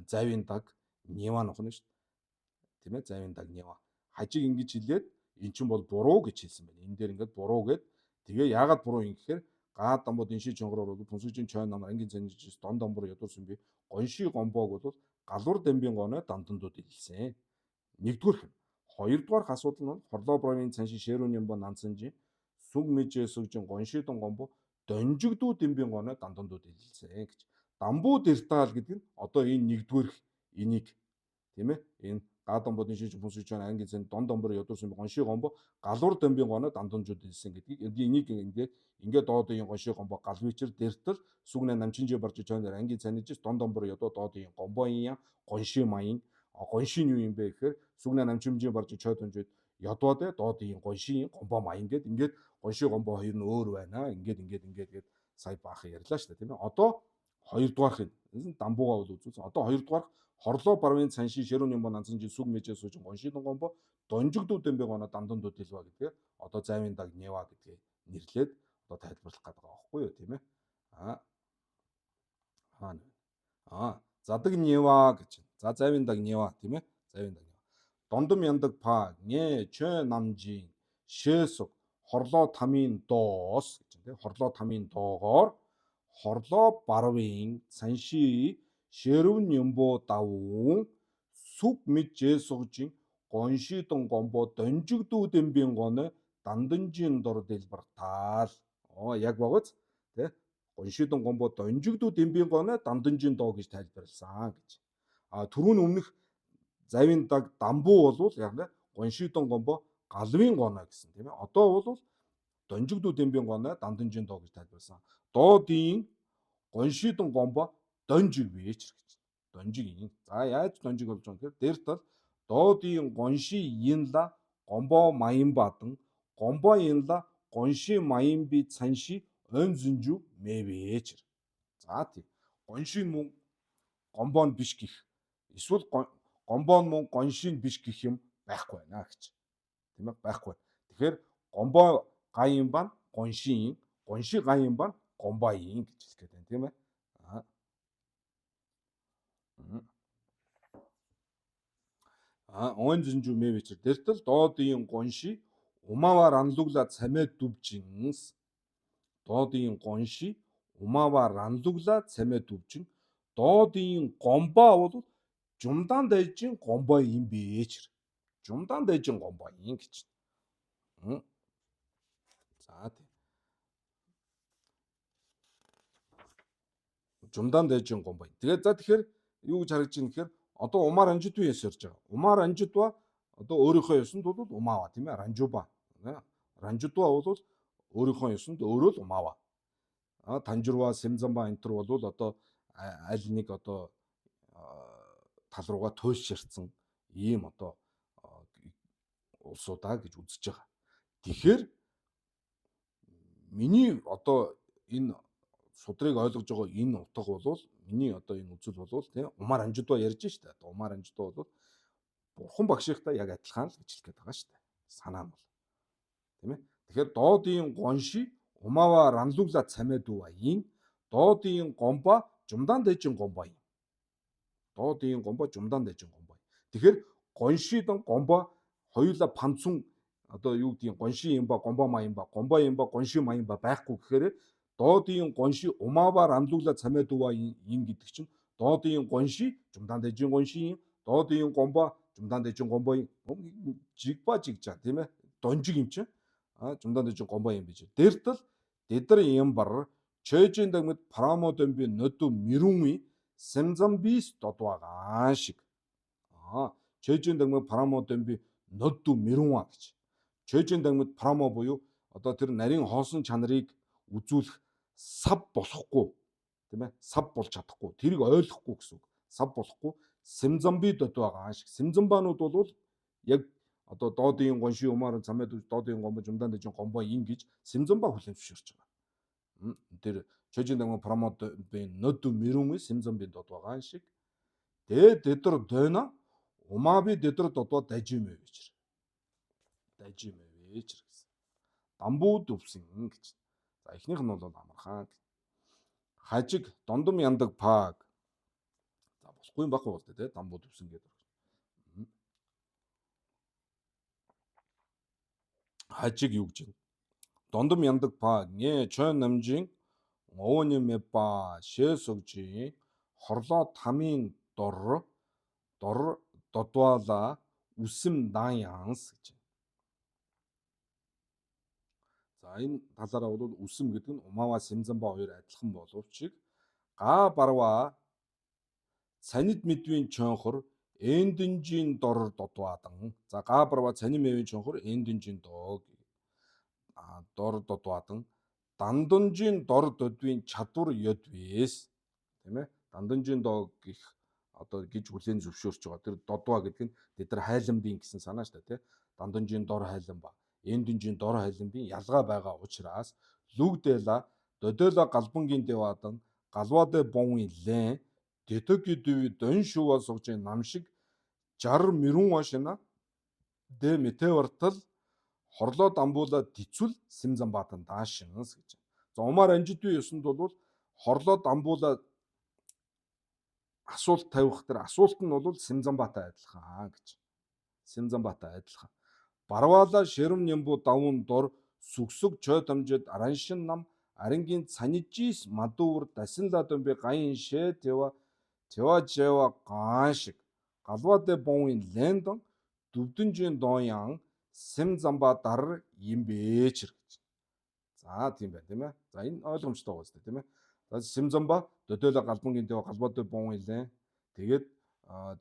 завийн даг нева нохно шүү дээ. Тийм ээ, завийн даг нева. Хажиг ингэж хэлээд эн чинь бол буруу гэж хэлсэн байна. Энэ дээр ингээд буруу гэд, тэгээ яагаад буруу юм гэхээр гаа дамбууд энши чонгороор бол пүнсүжин чойн намар ангийн цанжиж дон дамбар ядуурсан би гонши гомбоог бол галуур дамбын гоной дандандууд илсэн. Нэгдүгээрх нь. Хоёрдугаар асуудал нь хорлоо бровын цаншин шэрүүн юмбо нансанжин сүг мэжээ сүгжин гоншидон гомбо донжигдүү дэмбийн гоной дандандууд илсэн гэж. Дамбуу дэртаал гэдэг нь одоо энэ нэгдүгээрх энийг, тийм ээ, энэ гадан бодны шиж бүсэж чон ангийн цэн дон домбор ядуурсан гонши гомбо галуур дамбын гоноо дандамжууд илсэн гэдгийг энийг ингээд ингээд доод ийн гонши гомбо гал вечер дэртэл сүгнэ намчинжээ барж чон ангийн цанижс дон домбор ядуу доод ийн гомбо ийн гонши маян гонши нь юу юм бэ гэхээр сүгнэ намчинжээ барж чойдонжид ядуу дэ доод ийн гонши гомбо маян гэд ингээд гонши гомбо хоёр нь өөр байна, ингээд ингээд ингээд гээд сая баахан ярьлаа шүү дээ, тийм ээ. Одоо хоёрдугаарх нь дамбуугаа бол үзүүлсэн. Одоо хоёрдугаарх хорлоо барвын цанши шэрүүн юм нансанжин сүг мэжээ сууж гоншидон гомбо донжигдуу дэмбэ гоно дандандууд хэлва гэдгээ одоо зайвын даг нева гэдгээ нэрлээд одоо тайлбарлах гэдэг байгаа байхгүй юу, тийм ээ. Аа аа аа задаг нева гэж. За, зайвын даг нева, тийм ээ. Зайвын даг нева. Дондом яндаг па нэ чөө намжин шээсуг хорлоо тамийн доос гэж, тийм, хорлоо тамийн доогоор хорлоо барвын цанши шэрвэн юмбо давун сүг мэжээ сугжин гоншидон гомбо донжигдүү дэмбийн гоно данданжин дор дэлбартаал. Оо, яг багц тэ, гоншидон гомбо донжигдүү дэмбийн гоно данданжин доо гэж тайлбарласан гэж. А түрүүн өмнөх завийн даг дамбуу болвол яг нэ гоншидон гомбо галвын гоно гэсэн, тийм ээ. Одоо бол донжигдүү дэмбийн гоно данданжин доо гэж тайлбарласан. Доодын гоншидон гомбо донжиг вечер гэж. Донжиг юм. За, яаж донжиг болж байгаа юм гэхээр дээр тал доодын гонши инла гомбо маян бадан гомбо инла гонши маян би цанши он зүнжү мэвэчэр. За, тийм. Гонши мөн гомбон биш гих. Эсвэл гомбон мөн гоншин биш гих юм байхгүй байна гэж. Тийм ээ, байхгүй. Тэгэхээр гомбо гай юм бан гоншин, гонши гай юм бан гомбо юм гэж хэлэх гээд байна, тийм ээ. А он зинжүү мэ вечер дэртэл доодын гонши умаваар анлугла цамиад дүвжинс доодын гонши Умава ранлугла цамиа дүвжин доодын гомбо бол жумдаан дайжин гомбо юм бэ ч. Жумдаан дайжин гомбо юм гэж. За тийм. Жумдаан дайжин гомбо. Тэгээд за тэгэхээр юу гэж харагдаж байна гэхээр одоо Умар Анжидвын ёс ярьж байгаа. Умар Анжидва одоо өөрийнхөө ёсонд бол Умава тийм ээ, Ранжуба. Ранжудва бол өөрийнхөө ёсонд өөрөө л Умава. А Танжурва, Сэмзамба энэ төр бол одоо аль нэг одоо тал руугаа туйлширсан ийм одоо улсуудаа гэж үзэж байгаа. Тэгэхээр миний одоо энэ судрыг ойлгож байгаа энэ утга бол миний одоо энэ үзэл бол тийм Умар Анжидва ярьж штэ. Одоо Умар Анжидва бол бурхан багшийнхтай яг адилхан л гэж хэлэх гээд байгаа штэ. Санаа нь бол. Тийм ээ. Тэгэхээр доодын гонши Умава ранлугла цамиа дүү ин доодын гомба жумдаан дэжин гомбо юм. Доодын гомбо жумдаан дэжин гомбо. Тэгэхээр гоншидон гомбо хоёулаа панцун одоо юу гэдгийг гонши юм ба гомбо ма юм ба гомбо юм ба гонши ма юм ба байхгүй гэхээр доодын гонши Умава ранлугла цамиа дүү ин гэдэг чинь доодын гонши жумдаан дэжин гонши юм, доодын гомбо жумдаан дэжин гомбо юм. Жигба жигжа тийм ээ. Донжиг юм чинь. А жумдаан дэжин гомбо юм бич. Дэртэл тэдэр юм бар чөжин дагмэд парамодомби нөдө мирүнви сэмзамбис додвагаан шиг. А чөжин дагмэд парамодомби нөдө мирүнва гэж. Чөжин дагмэд парамо буюу одоо тэр нарийн хоосон чанарыг үзүүлэх сав болохгүй тийм ээ, сав болж чадахгүй, тэрийг ойлгохгүй гэсэн үг. Сав болохгүй сэмзамби додвагаан шиг. Сэмзамбанууд бол яг одоо доодын гонши умаар замаад доодын гомбо жумдаан дэжин гомбо ин гэж сэмзамба хүлээн зөвшөөрч байгаа. Тэр чожин дагман промод би нөд мөрүн сэмзамбын дод байгаа шиг. Дэ дэдэр дойно умаби дэдэр додоо дажим вечер. Дажим вечер гэсэн. Дамбуу дүвсэн гэж. За эхнийх нь бол амархан. Хажиг дондом яндаг паг. За болохгүй юм байхгүй бол тэ дамбуу дүвсэн гэдэг. Хажиг юу гэж байна? Дондом яндаг па нэ чойн намжин ооны мэба шэсогжин хорлоо тамийн дор дор додвала үсэм дан янс гэж. За энэ талаараа бол үсэм гэдэг нь Умава Сэмзамба хоёр адилхан боловч га барва цанид мэдвийн чонхор эндэнжийн дор додваадан. За га барва цанин мэвийн чонхор эндэнжийн дог дор додваадан данданжийн дор додвийн чадвар ёдвэс тийм ээ. Данданжийн дог гих одоо гэж хүлээн зөвшөөрч байгаа. Тэр додваа гэдэг нь тэд нар хайламбийн гэсэн санаа шүү дээ тий. Данданжийн дор хайламба, эндэнжийн дор хайламбийн ялгаа байгаа учраас лүгдэла додола галбангийн дэвадан галваадэ бонвын лэн дэтэги дэви дон шува сугжийн нам шиг жар мөрүн вашина дэ метевартал хорлоо дамбуула тэцүүл сэмзамбаатан даашинс гэж. За Умар Анжидвийн ёсонд бол хорлоо дамбуула асуулт тавих тэр асуулт нь бол Сэмзамбатай адилхан гэж. Сэмзамбатай адилхан. Барвала шэрэм нямбу давун дор сүгсэг чой тамжид араншин нам арингийн цанижис мадуур дасин ладомби гаян шэ тэва тэва жева гаан шиг галваадэ бонвын лэндон дүвдэнжин доян Сэмзамба дар юм бэчэр гэж. За тийм байна тийм ээ. За энэ ойлгомжтой байгаа зү тийм ээ. За Сэмзамба додойло галбангийн дэва галбаадэ бонвын лэн тэгээд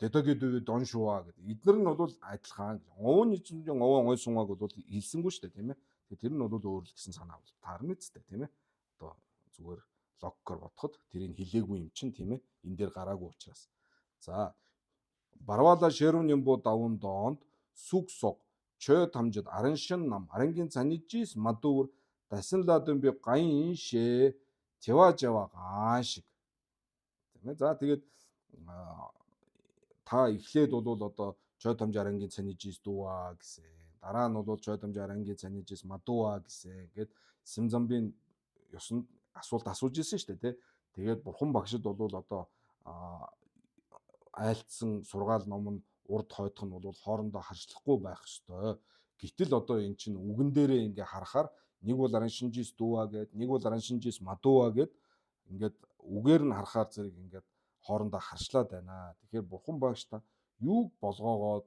дэдоги дүү дон шуа гэдэг. Эднэр нь бол адилхан. Овон эзэн овон ой сунгааг бол хэлсэнгүй шүү дээ тийм ээ. Тэгээд тэр нь бол өөр л гэсэн санаа бол таарна үстэй тийм ээ. Одоо зүгээр логикоор бодоход тэрийг хэлээгүй юм чинь тийм ээ. Энэ дээр гараагүй учраас. За барвала шэрүн юмбу давун доонд сүг суг чой тамжид араншин нам арангийн цанижис мадуур дасан ладун би гаян шээ тэва жава гаан шиг тийм ээ. За тэгээд та эхлээд бол одоо чой тамж арангийн цанижис дүүа гэсэн. Дараа нь бол чой тамж арангийн цанижис мадууа гэсэн. Ингээд Сэмзамбийн ёсонд асуулт асууж ирсэн шүү дээ тий. Тэгээд бурхан багшид бол одоо айлтсан сургаал ном нь урд хойдох нь бол хоорондоо харшлахгүй байх ёстой. Гэтэл одоо эн чинь үгэн дээрээ ингээ харахаар нэг бол араншинжис дүүа гэд, нэг бол араншинжис мадууа гэд Ингээд үгээр нь харахаар зэрэг ингээд хоорондоо харшлаад байна. Тэгэхээр бурхан багш та юуг болгоогоод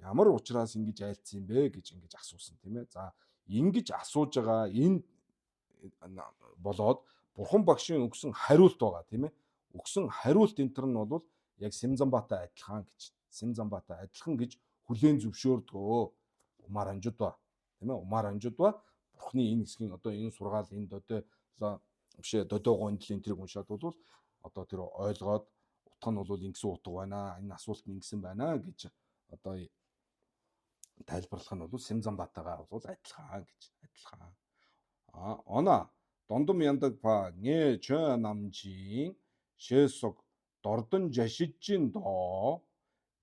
ямар ухраас ингэж айлцсан юм бэ гэж ингэж асуусан, тийм ээ. За, ингэж асууж байгаа энэ болоод бурхан багшийн өгсөн хариулт байгаа, тийм ээ. Өгсөн хариулт энэ төр нь бол яг Сэмзамбатай адилхан гэж. Сэмзамбатай адилхан гэж хүлээн зөвшөөрдгөө. Умар анжудва, тийм ээ. Умар анжудва бурхны энэ хэсгийн одоо энэ сургаал энэ додой бишээ додой гондлын тэрийг уншаад бол одоо тэр ойлгоод утга нь бол ингэсэн утга байна. Энэ асуулт нь ингэсэн байна гэж одоо тайлбарлах нь бол Сэмзамбатайгаа бол адилхан гэж, адилхан. А она дондом яндаг па нэ чэ намжин шэсог дордон жашижин доо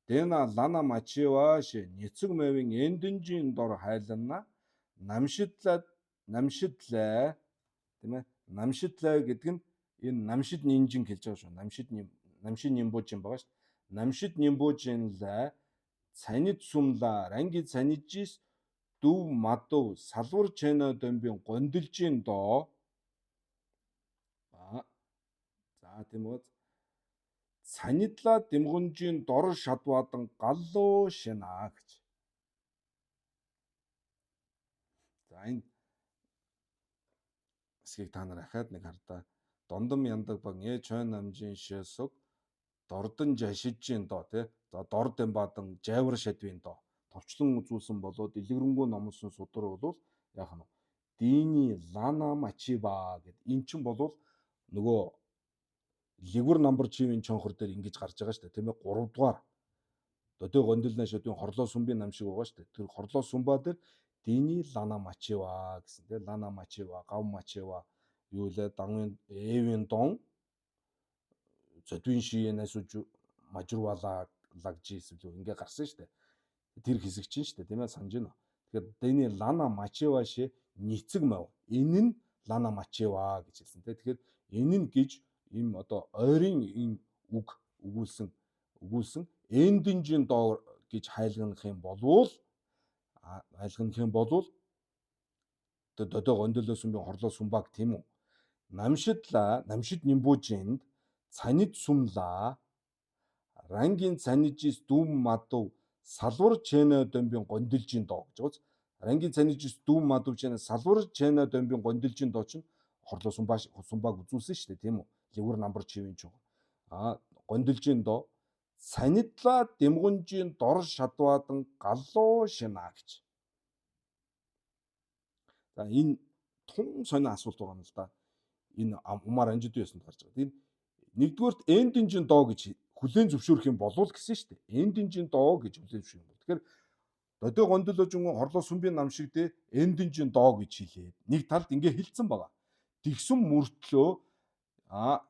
дэна лана мачива ши ницэг мэвин эндэнжин дор хайланна намшидлаа намшидлаа, тийм ээ. Намшидлаа гэдэг нь энэ намшид нинжин хэлж байгаа шүү. Намшид намшид нимбужин байгаа шүү. Намшид нимбужинлаа цанид сумла ранги цанижис дүв мадв салвар чэна домбын гондилжин доо. За, тийм үү. Цанидла дэмгүнжийн дор шадвадан галлуу шинаа гэж. За, энэ хэсгийг та нар ахаад нэг хардаа. Дондом яндаг ба нэ чойн намжин шэсог дордон жашижин доо, тий. За, дор дэмбадан жайвар шадвын доо. Товчлон үзүүлсэн болоод илгэрэнгүй номлосон судар бол яах нь вэ? Дини лана мачиба гэд эн чин болвол нөгөө лигвэр намбар чивийн чонхор дээр ингэж гарч байгаа шүү дээ, тийм ээ. 3 дугаар додой гондилна шадвын хорлоо сүмбийн нам шиг байгаа шүү дээ. Тэр хорлоо сүмба дээр дини лана мачива гэсэн, тийм лана мачива, гав мачива юу лээ данвын эвийн дон зодвин шиенээс мажурвала лагжис лүү ингээ гарсан шүү дээ. Тэр хэсэг чинь шүү дээ, тийм ээ, санаж байна. Тэгэхээр дэний лана мачива ши ницэг мав. Энэ нь лана мачива гэж хэлсэн, тийм. Тэгэхээр энэ нь гэж ийм одоо ойрын ийм үг өгүүлсэн эндэнжин доо гэж хайлгнах юм болвол додой гондолоос сүмбийн хорлоо сүмбаг, тийм үү? Намшидла намшид нимбужинд цанид сумла рангийн цанижис дүм мадв салвар чэнэ домбын гондилжин доо гэж байгаа. Рангийн цанижис дүм мадв чэнэ салвар чэнэ домбын гондилжин доо чинь хорлоо сумбаа сумбааг үзүүлсэн шүү дээ, тийм үү? Левэр намбар чивийн чуг. А гондилжин доо цанидла дэмгүнжийн дор шадвадан галуу шинаа гэж. За, энэ тун сонио асуулт байгаа юм л да. Энэ умар анжид ясанд гарч байгаа. Энэ нэгдүгээрт эндэнжин доо гэж хүлээн зөвшөөрөх юм болвол гэсэн шүү дээ. Эндэнжин доо гэж хүлээн зөвшөөрөх юм бол. Тэгэхээр додой гондоложин хорлоо сүмбийн нам шиг дээ эндэнжин доо гэж хэлээд нэг талд ингээ хэлсэн байгаа. Тэгсэн мөртлөө а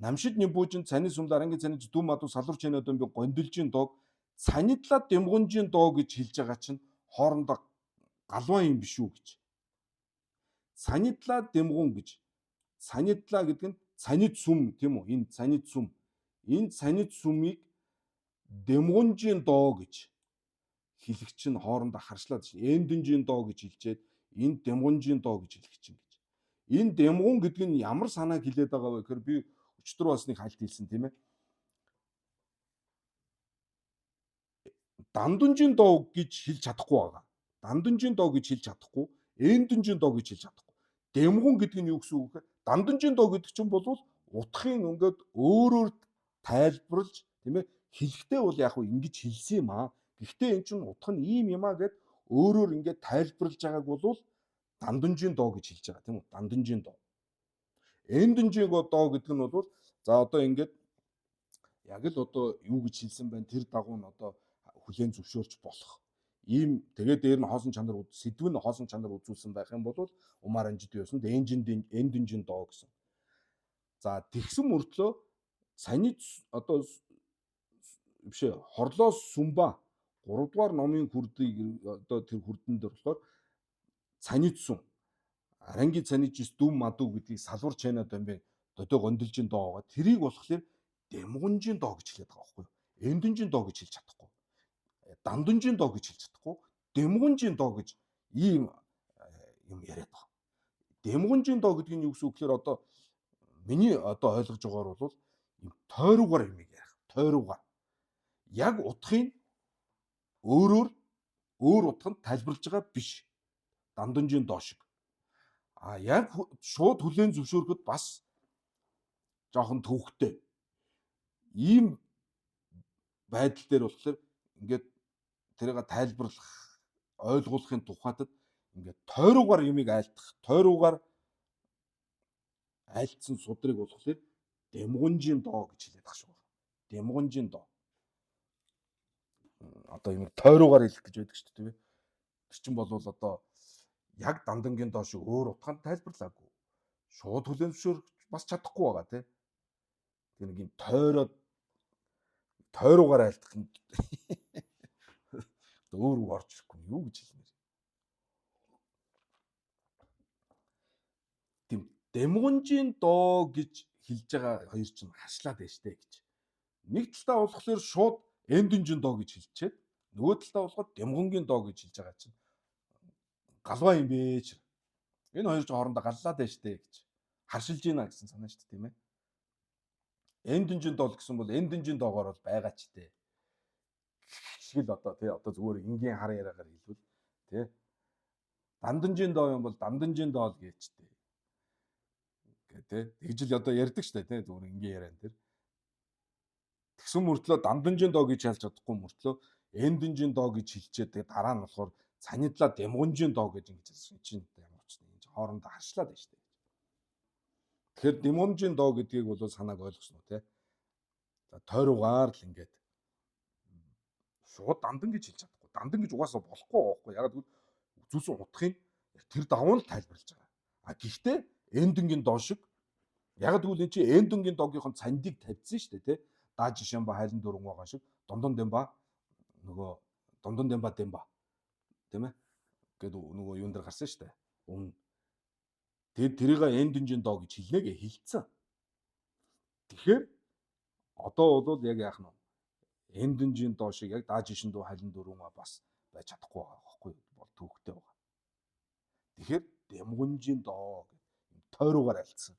намшид нимбүүжин цаны сүмд арангийн цаны дүм мадуу салвар чэнэдэн би гондолжин дог цанидлаа дэмгүнжин доо гэж хэлж байгаа чинь хоорондоо галван юм биш үү гэж. Цанидлаа дэмгүн гэж. Цанидлаа гэдэг нь цанид сүм, тийм үү? Энэ цанид сүм. Энэ цанид сүмийг дэмгүнжин доо гэж хэлэх чинь хоорондоо харшлаад шин. Эндэнжин доо гэж хэлчихэд энэ дэмгүнжин доо гэж хэлэх чинь гэж. Энэ дэмгүн гэдэг нь ямар санааг хэлээд байгаа вэ гэхээр би өчтөр бас нэг хальт хэлсэн, тийм ээ. Дандунжин доо гэж хэлж чадахгүй байгаа. Дандунжин доо гэж хэлж чадахгүй, эндэнжин доо гэж хэлж чадахгүй. Дэмгүн гэдэг нь юу гэсэн үг вэ? Дандунжин доо гэдэг чинь бол утгын ингээд өөрөөр тайлбарлаж, тийм ээ, хэлэхдээ бол яг хөө ингэж хэлсэн юм аа. Гэхдээ эн чинь утга нь ийм юм аа гэд өөрөөр ингээд тайлбарлаж байгааг бол дандунжин доо гэж хэлж байгаа, тийм үү? Дандунжин доо. Эндэнжин доо гэдэг нь бол за одоо ингээд яг л одоо юу гэж хэлсэн байна тэр дагуу нь одоо хүлээн зөвшөөрч болох. Ийм тэгээд дээр нь хоосон чанар сэдв нь хоосон чанар үзүүлсэн байх юм бол умар анжид юусан энжинд эндэнжин доо гэсэн. За, тэгсэн мөртлөө цанид одоо биш ээ хорлоос сүмба 3 дугаар номын хүрдийг одоо тэр хүрдэн дээр болохоор цанид сүм арангийн цанижис дүм мадуу гэдгийг салвар чайнад байна бэ додой гондолжин доо байгаа. Тэрийг болохоор дэмгүнжин доо гэж хэлээд байгаа байхгүй юу? Эндэнжин доо гэж хэлж чадахгүй. Дандунжин доо гэж хэлж чадахгүй. Дэмгүнжин доо гэж ийм юм яриад байгаа. Дэмгүнжин доо гэдэг нь юу гэсэн үг гэхээр одоо Миний одоо ойлгож байгаагаар бол юм тойруугаар юм ярих. Тойруугаар. Яг утгыг өөрөөр өөр утганд тайлбарлаж байгаа биш. Данданжийн доо шиг. А яг шууд хүлээн зөвшөөрөхөд бас жоохон төвхтэй. Ийм байдал дээр болохоор ингээд тэрийг тайлбарлах, ойлгуулахын тухайд ингээд тойруугаар юмыг айлтгах, тойруугаар айлтсан судрыг болохоор дэмгүнжийн доо гэж хэлээд байгаа шүү. Дэмгүнжийн доо. Одоо юм тойруугаар хэлэх гэж байдаг шүү дээ, тийм ээ. Тэр чинь бол одоо яг дандангийн доо шиг өөр утгаанд тайлбарлаагүй. Шууд хүлээн зөвшөөрөх бас чадахгүй байгаа, тийм. Тэр нэг юм тойроод тойруугаар айлтгах юм. Өөр үг орж ирэхгүй юу гэж хэлмээр. Тийм дэмгүнжийн доо гэж хэлж байгаа хоёр чинь хашлаад байна штэ гэж. Нэг талдаа болохоор шууд эндэнжин доо гэж хэлчихэд нөгөө талдаа болохоор дэмгүнгийн доо гэж хэлж байгаа чинь галваа юм бэ ч. Энэ хоёр чинь хоорондоо галлаад байна штэ гэж. Харшилж гинэ гэсэн санаа штэ, тийм ээ. Эндэнжин доо гэсэн бол эндэнжин доогоор бол байгаа ч тээ. Шиг л одоо тий одоо зүгээр энгийн хар яриагаар хэлбэл тий. Данданжин доо юм бол данданжин доо л гэж тээ. Гэ тий. Тэгж л одоо ярьдаг штэ тий зүгээр энгийн яриан дээр. Тэгсэн мөртлөө данданжин доо гэж ялж чадахгүй мөртлөө эндэнжин доо гэж хэлчихэд тэгээ дараа нь болохоор цанидлаа дэмгүнжин доо гэж ингэж хэлсэн чинь ямар ч юм хоорондоо харшлаад байна штэ. Тэгэхээр дэмгүнжин доо гэдгийг бол санааг ойлгосон уу те. За тойруугаар л ингээд шууд дандан гэж хэлж чадахгүй. Дандан гэж угаасаа болохгүй байхгүй. Яг гэвэл үзүүлсэн утгыг тэр дагуу л тайлбарлаж байгаа. А гэхдээ эндэнгийн доо шиг яг гэвэл энэ чинь эндэнгийн доогийнхон цандыг тавьсан шүү дээ те. Даа жишээн ба хайлан дөрвөн байгаа шиг дондон дэмба нөгөө дондон дэмба дэмба тийм ээ гэд нөгөө юун дээр гарсан шүү дээ. Өмнө тэр тэрийг эндэнжин доо гэж хэлнэ гэ хэлцэн. Тэгэхээр одоо бол яг яах нь эндэнжин доо шиг яг даа жишэн дуу хайлан дөрвөн бас байж чадахгүй байгаа байхгүй бол төвхтэй байгаа. Тэгэхээр дэмгүнжин доо гэх юм тойруугаар альцсан.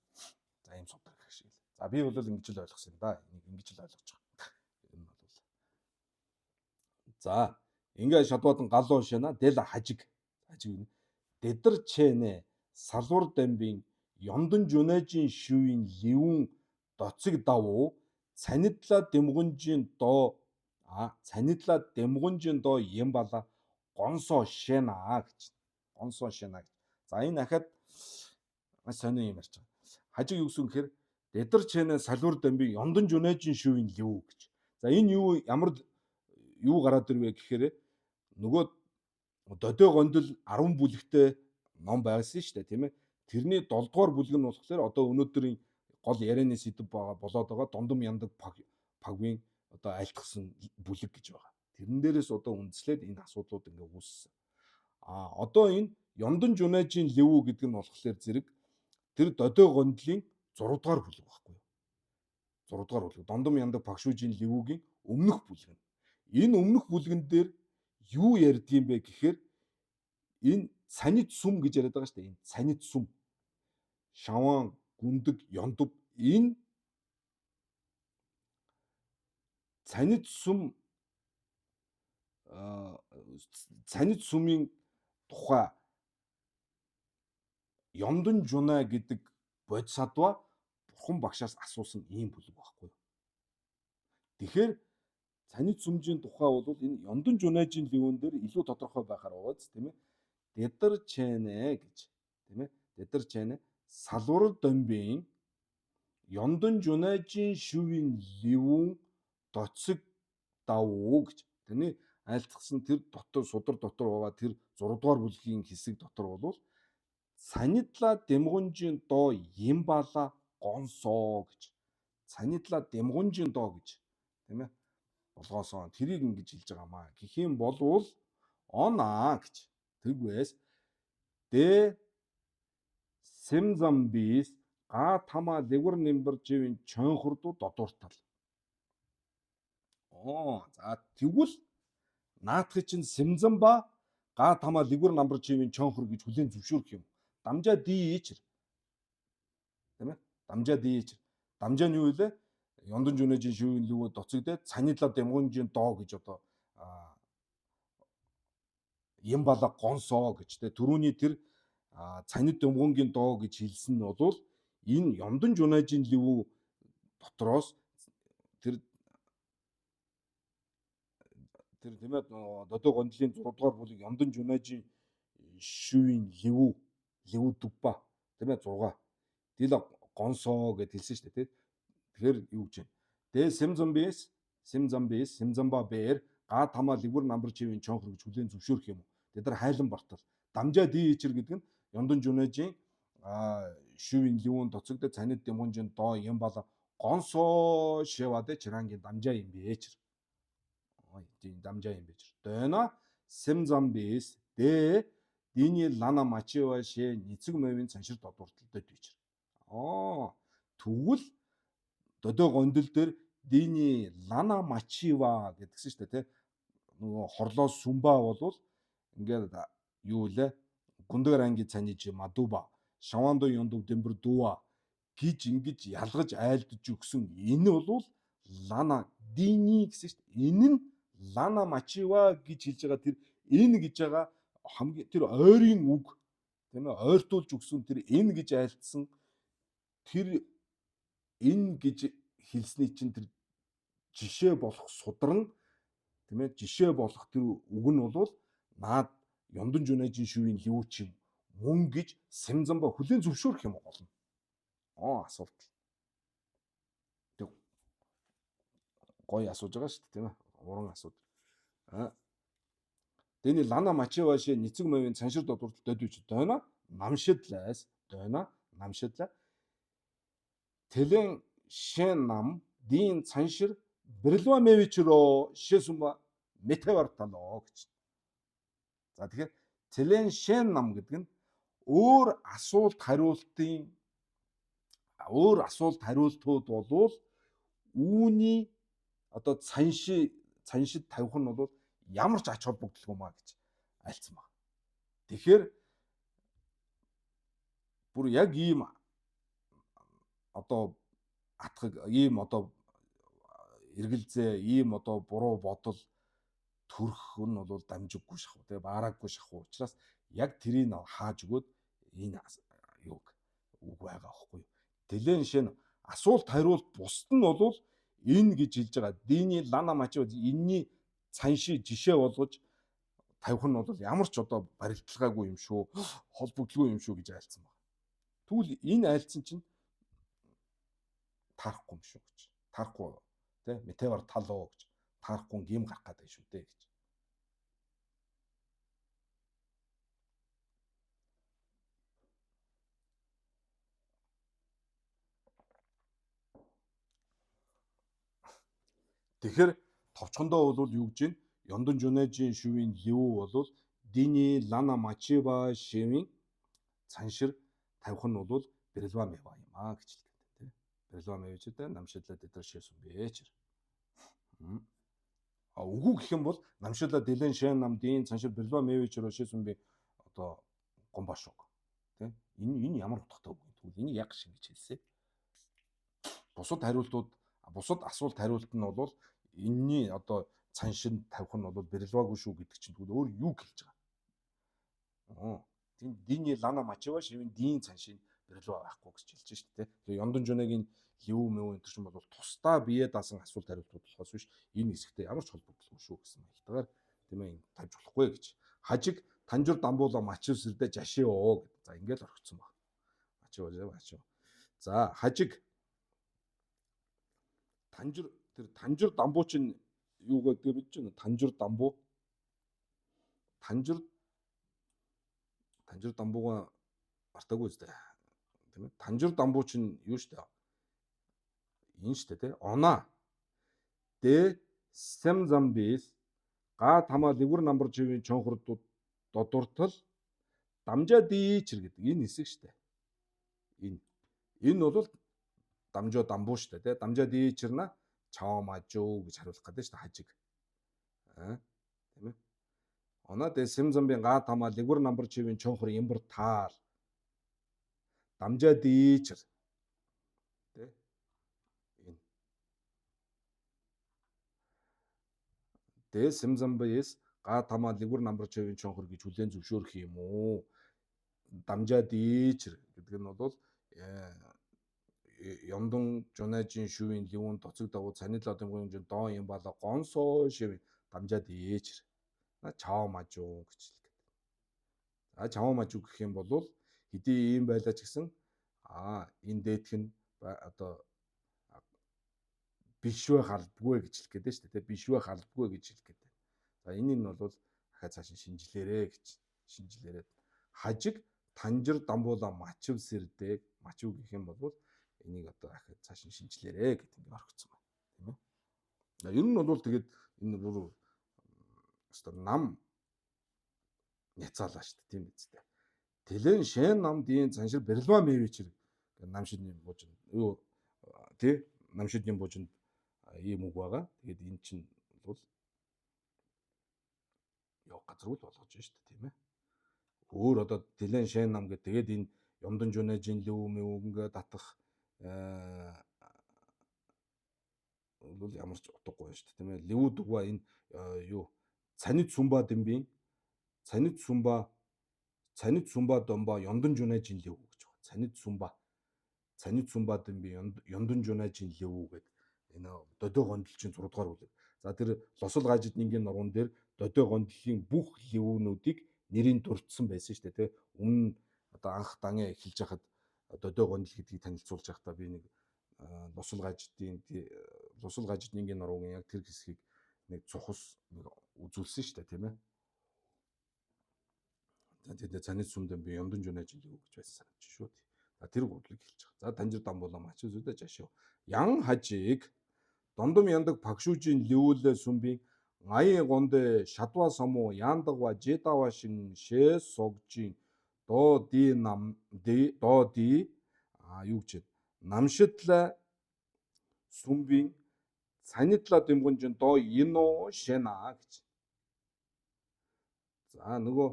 За ийм судар гэх шиг л. За би бол ингэж л ойлгосон юм да. Энийг ингэж л ойлгож байгаа. Энэ бол. За ингээ шадвадан галуу шана дэл хажиг хажиг юм. Дэдэр чэнэ салвар дамбын ёндон жүнэжийн шивийн ливүн доциг давуу цанидла дэмгүнжийн доо а цанидла дэмгүнжийн доо юм бала гонсоо шена гэж. Гонсоо шена гэж. За энэ ахад маш сонио юм ярьж байгаа. Хажиг юу гэсэн гэхээр дэдэр чэнэ салвар дамбын ёндон жүнэжийн шивийн ливүү гэж. За энэ юу ямар юу гараад ирвэ гэхээр нөгөө додой гондол 10 бүлэгтэй ном байсан шүү дээ, тийм ээ. Тэрний 7 дугаар бүлэг нь болохоор одоо өнөөдрийн гол ярианы сэдэв байгаа болоод байгаа дундам яндаг пагвын одоо айлтгсан бүлэг гэж байгаа. Тэрэн дээрээс одоо үндэслээд энэ асуудлууд ингээ үүссэн. А одоо энэ Ёндон Жунажийн Левүү гэдэг нь болохоор зэрэг тэр додой гондлын 6 дугаар бүлэг байхгүй юу? 6 дугаар бүлэг. Дондом яндаг Пагшүүжийн Левүүгийн өмнөх бүлэг нь. Энэ өмнөх бүлгэн дээр юу ярьдгийм бэ гэхээр энэ санит сүм гэж яриад байгаа шүү дээ. Энэ санит сүм. Шаван, гүндэг, ёндов энэ санит сүм санит сүмийн тухай Ёндон Жунаа гэдэг бодисадва бурхан багшаас асуусан ийм бүлэг байхгүй юу. Тэгэхээр санит сүмжийн тухай бол энэ Ёндон Жунажийн ливэн дээр илүү тодорхой байхаар байгааз тийм ээ. Дэдэр чэнэ гэж тийм ээ. Дэдэр чэнэ салвар домбын Ёндон Жунажийн шивийн ливүүн доцог давуу гэж. Тэрний айлтгсан тэр дотор судар дотор байгаа тэр 6 дугаар бүлгийн хэсэг дотор бол санидла дэмгүнжийн доо ямбала гонсоо гэж. Санидла дэмгүнжийн доо гэж тийм ээ болгоосон. Тэрийг ингэж хэлж байгаа маа. Гэх юм болвол онаа гэж. Тэгвээс дэ сэмзамбис га тама лэгвэр нэмбэр живийн чонхордуу додууртал. Оо за тэгвэл наадхыг чинь сэмзамба га тама лэгвэр намбар живийн чонхор гэж хүлээн зөвшөөрөх юм. Дамжаа ди ичэр. Тийм ээ. Дамжаа дийч. Дамжаа нь юу вэ? Ёндон жүнэжин шүүн лүгөө доцогдоод цанидла дэмгүнжин доо гэж одоо Ямбала гонсоо гэж те түрүүний тэр цанид дэмгүнгийн доо гэж хэлсэн нь бол энэ Ёндон жүнэжин лүгөө дотроос тэр тэр тийм ээ додоо гондлын 6 дугаар бүлэг Ёндон жүнэжин шүүн лүгүү лүгүү дүбба тийм ээ 6 Дила гонсоо гэд хэлсэн шүү дээ тий. Тэгэхээр юу гэж вэ? Дэ Сэмзамбис, Сэмзамбис, Сэмзамба бэр га тамаа лигүр намбар чивийн чонхор гэж хүлээн зөвшөөрөх юм уу? Тэд нар хайлан бартал. Дамжаа ди ичэр гэдэг нь Ёндон жүнэжийн шүвийн ливун доцогдо цанид дэмгүнжин доо юм бала гонсоо шиваде чирангийн дамжаа юм бэ чир. Ой, тийм дамжаа юм бэ чир. Дойно Сэмзамбис дэ диний лана мачива ше ницэг мовын цаншир додуртал дөд бичир. Аа тэгвэл додой гондол дээр диний лана мачива гэдгсэн шүү дээ тий. Нөгөө хорлоо сүмба болвол ингээд юу лээ гүндэг ранги цаниж мадуба шавандо юндув дэмбэр дууа гэж ингэж ялгаж айлдж өгсөн энэ бол лана дини гэсэн шүү дээ. Энэ нь лана мачива гэж хэлж байгаа тэр энэ гэж байгаа хамгийн тэр ойрын үг тийм ээ ойртуулж өгсөн тэр энэ гэж айлдсан тэр энэ гэж хэлсний чинь тэр жишээ болох судран тийм ээ жишээ болох тэр үг нь бол наад Ёндон жүнэжин шүвийн лүүч юм мөн гэж Сэмзамба хүлээн зөвшөөрөх юм болно. Оо асуулт. Тэг гоё асууж байгаа шүү дээ тийм ээ. Уран асууд. Аа. Тэний лана мачиваши ницэг мовын цаншир додуртал дөд дойно намшидлайс дойно намшидла Тэлэн шен нам дийн цаншир бэрлва мэвичрөө шэсүмба метевартало гэж. За тэгэхээр тэлэн шен нам гэдэг нь өөр асуулт хариултын өөр асуулт хариултууд болвол үүний одоо цанши цаншид тавих нь бол ямар ч ач холбогдолгүй маа гэж айлцсан байна. Тэгэхээр бүр яг ийм одоо атгаг ийм одоо эргэлзээ ийм одоо буруу бодол төрөх нь бол дамжиггүй шахав тий баараагүй шахав учраас яг тэрийг хааж өгөөд энэ юуг үг байгаа аахгүй юу. Тэлэн шин асуулт хариулт бусд нь бол энэ гэж хэлж байгаа диний лана мачи энэний цанши жишээ болгож тавих нь бол ямар ч одоо барилдлагаагүй юм шүү, холбогдлгүй юм шүү гэж айлцсан байна. Тэгвэл энэ айлцсан чинь таарахгүй юм шүү гэж. Таарахгүй тий метевар талуу гэж таарахгүй гим гарах гэдэг шүү дээ гэж. Тэгэхээр товчхондоо бол юу гэж вэ? Ёндон жүнэжийн шүвийн лив бол диний лана мачива шивийн цаншир тавих нь бол бэрлва мэва юм а гэж хэлдэг тийм. Бэрлва мэв ч гэдэг намшидлаа тэдэр шээсэн бэ чир. А үгүй гэх юм бол намшидлаа дэлэн шэн нам дийн цаншир бэрлва мэв чир шээсэн бэ одоо гомбашуг тийм. Энэ ямар утгатай үг юм? Тэгвэл энийг яг шиг гэж хэлсэн. Бусад хариултууд бусад асуулт хариулт нь бол энэний одоо цаншин тавих нь бол бэрлваагүй шүү гэдэг чинь тэгвэл өөр юу хэлж байгаа. Тийм диний лана мачива шивэн дийн цаншин бэрлва байхгүй гэж хэлж шүү дээ. Тэгээ Ёндон жүнэгийн лив мэв энэ чинь бол тусдаа бие даасан асуулт хариултууд болохоос биш энэ хэсэгтээ ямар ч холбогдолгүй шүү гэсэн маягтайгаар тийм ээ тавьж болохгүй гэж. Хажиг танжур дамбуула мачив сэрдэ жашио гэдэг. За ингээл орхицсан баг. Мачив мачив. За хажиг танжур тэр танжур дамбуу чинь юу гэдэг мэдэж байна? Танжур дамбуу. Танжур дамбууга мартаагүй үстэй. Тийм ээ. Танжур дамбуу чинь юу штэ? Энэ штэ тий. Она. Д Сэмзамбис га тамаа лигүр намбар живийн чонхор додуртал дамжаа дийчэр гэдэг энэ хэсэг штэ. Энэ. Энэ бол дамжоо дамбуу штэ тий. Дамжаа дийчэрнэ чао мажуу гэж хариулах гэдэг штэ хажиг. Аа тийм ээ. Оноо дэ Сэмзамбийн га тамаа лигүр намбар живийн чонхор имбэр таал дамжаа дийчэр. Дэ Симзамбис га тама лигүр намбар чавын чонхор гэж хүлээн зөвшөөрөх юм уу? Дамжаа дийчэр гэдэг нь бол Ямдун Жунажин шүвийн ливун доцог дагуу цанил одомгийн жин дон юм бала гонсоо шивийн дамжаа дийчэр. На чао мажуу гэж хэлдэг. За чао мажуу гэх юм бол хэдий ийм байлаа ч гэсэн энэ дээдх нь одоо биш вэ халдгүй гэж хэлэх гээд шүү дээ. Биш вэ халдгүй гэж хэлэх гээд. За энэ нь бол дахиад цааш нь шинжилээрэ гэж шинжилээрээ. Хажиг танжир дамбуула мачив сэрдэг мачив гэх юм бол энийг одоо дахиад цааш нь шинжилээрэ гэдэг ингээ орхисон байна. Тийм ээ. Ер нь бол тэгээд энэ бүр өстой нам няцаалаа шүү дээ. Тийм биз дээ. Тэлэн шэн нам дийн цаншир бэрлва мэвичэр нам шидний буужинд юу тий нам шидний буужинд ийм үг байгаа. Тэгээд энэ чинь бол явах газаргүй л болгож шүү дээ, тийм ээ. Өөр одоо тэлэн шэн нам гэдэг тэгээд энэ юмдан жүнэжин лүв мэв ингээ татах бол ямар ч утгагүй байна шүү дээ, тийм ээ. Лүв дугва энэ юу цанид сумба дэмбийн цанид сумба цанид сумба домба ёндан жүнэжин лүв гэж байна. Цанид сумба цанид сумба дэмбийн ёндан жүнэжин лүв гэдэг энэ додой гондлолчийн 6 дугаар бүлэг. За тэр лосол гажид нингийн нурган дээр додой гондлолын бүх ливүүнүүдийг нэрийг дурдсан байсан шүү дээ, тэ. Өмнө одоо анх данаа эхэлж хахад додой гондол гэдгийг танилцуулж байхдаа би нэг лосол гажидын лосол гажид нингийн нуруугийн яг тэр хэсгийг нэг цухас нэг үзүүлсэн шүү дээ, тийм ээ. Тэгээд цанид сүмдэн би юмдан жүнэж лив гэж байсан санаж шүү. За тэр гурлыг хэлж байгаа. За танжир дамбуула мач зүдэ жашив. Ян хажиг дондом яндаг багшүүжийн ливүүлээ сүмбийн аян гондэ шадва самуу яндагва жедава шин шээ согжин доо ди нам ди доо ди а юу гэж намшидла сүмбийн цанидла дэмгүнжин доо ино шена гэж. За нөгөө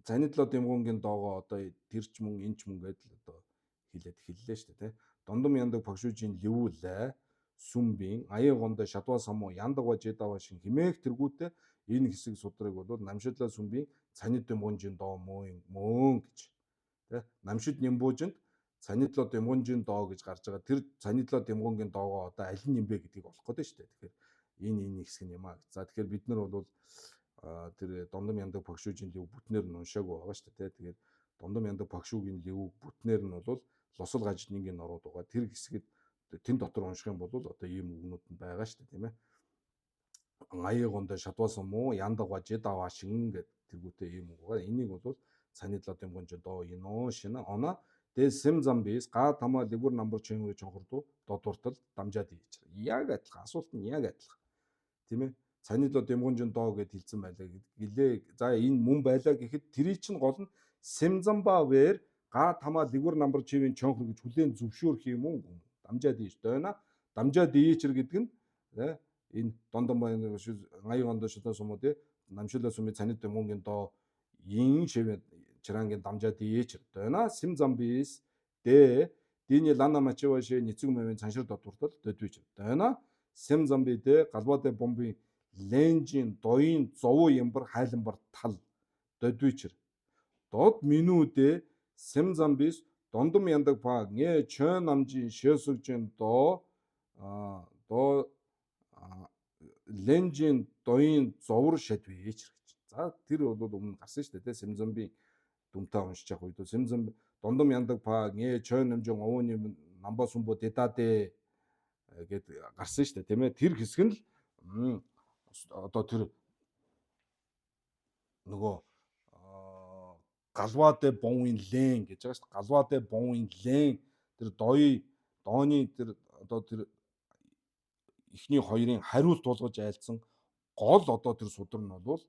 цанидлоо дэмгүнгийн доогоо одоо тэр ч мөн энэ ч мөн гэдэл одоо хэлээд хэллээ шүү дээ, тэ. Дондом яндаг багшүүжийн ливүүлээ сүмбийн аян гондо шадва самуу яндагва жедава шин химээх тэргүүтээ энэ хэсэг судрыг бол намшидлаа сүмбийн цанид дэмгүнжин доо мөн мөн гэж тэ. Намшид нямбуужинд цанидлоо дэмгүнжин доо гэж гарч байгаа. Тэр цанидлоо дэмгүнгийн доогоо одоо аль нь юм бэ гэдгийг олох гэдэг шүү дээ. Тэгэхээр энэ хэсэг нь юм аа гэж. За тэгэхээр бид нар бол тэр дондом яндаг багшүүжийн лив бүтнээр нь уншаагүй байгаа шүү дээ. Тэгэхээр дондом яндаг багшүүгийн ливүүг бүтнээр нь бол лосол гажиднингийн нурууд байгаа. Тэр хэсгэд тэн дотор унших юм бол одоо ийм үгнүүд нь байгаа шүү дээ, тийм ээ. Аяа гондо шадвасан муу яндагва жедава шин гэд тэргүүтээ ийм үг байгаа. Энийг бол цанидлоо дэмгүнж доо ино шинэ она дэ сэм замбис га тама лигүр намбар чингүй чонхордуу додуртал дамжаад ийч. Яг адилхан асуулт нь яг адилхан. Тийм ээ. Цанидлоо дэмгүнжин доо гэд хэлсэн байлаа гэлээ. За энэ мөн байлаа гэхэд тэрий чинь гол нь сэмзамба вэр га тама лигүр намбар чивийн чонхор гэж хүлээн зөвшөөрөх юм уу? Дамжаад ийч дойна. Дамжаад ийчэр гэдэг нь энэ дондон баян аян гондо шудаа сумуу тий намшилаа сумын цанид дэмгүнгийн доо ин шивэн чирангийн дамжаад ийчэр дойна сэмзамбис дэ диний лана мачиваши ницэг мөвийн цаншир додуртал дөдвич дойна сэмзамби дэ галбаадэ бомбын ленжин доёын зовуу ямбар хайланбар тал додвичэр дод минүүдэ сэмзамбис дондом яндаг па нэ чөн намжин шэсүгжин доо доо ленжин доёын зовор шадвич гэж. За тэр бол өмнө гарсан шүү дээ, сэмзамбийн дүмтэй уншиж явах үед сэмзам дондом яндаг па нэ чөн намжин овооны намба сумбо дэдадэ гэд гарсан шүү дээ, тийм ээ. Тэр хэсэг нь л одоо тэр нөгөө галваадэ бовын лен гэж байгаа шүү дээ. Галваадэ бовын лен тэр доё дооны тэр одоо тэр эхний хоёрын хариулт тулгаж айлцсан гол одоо тэр судар нь бол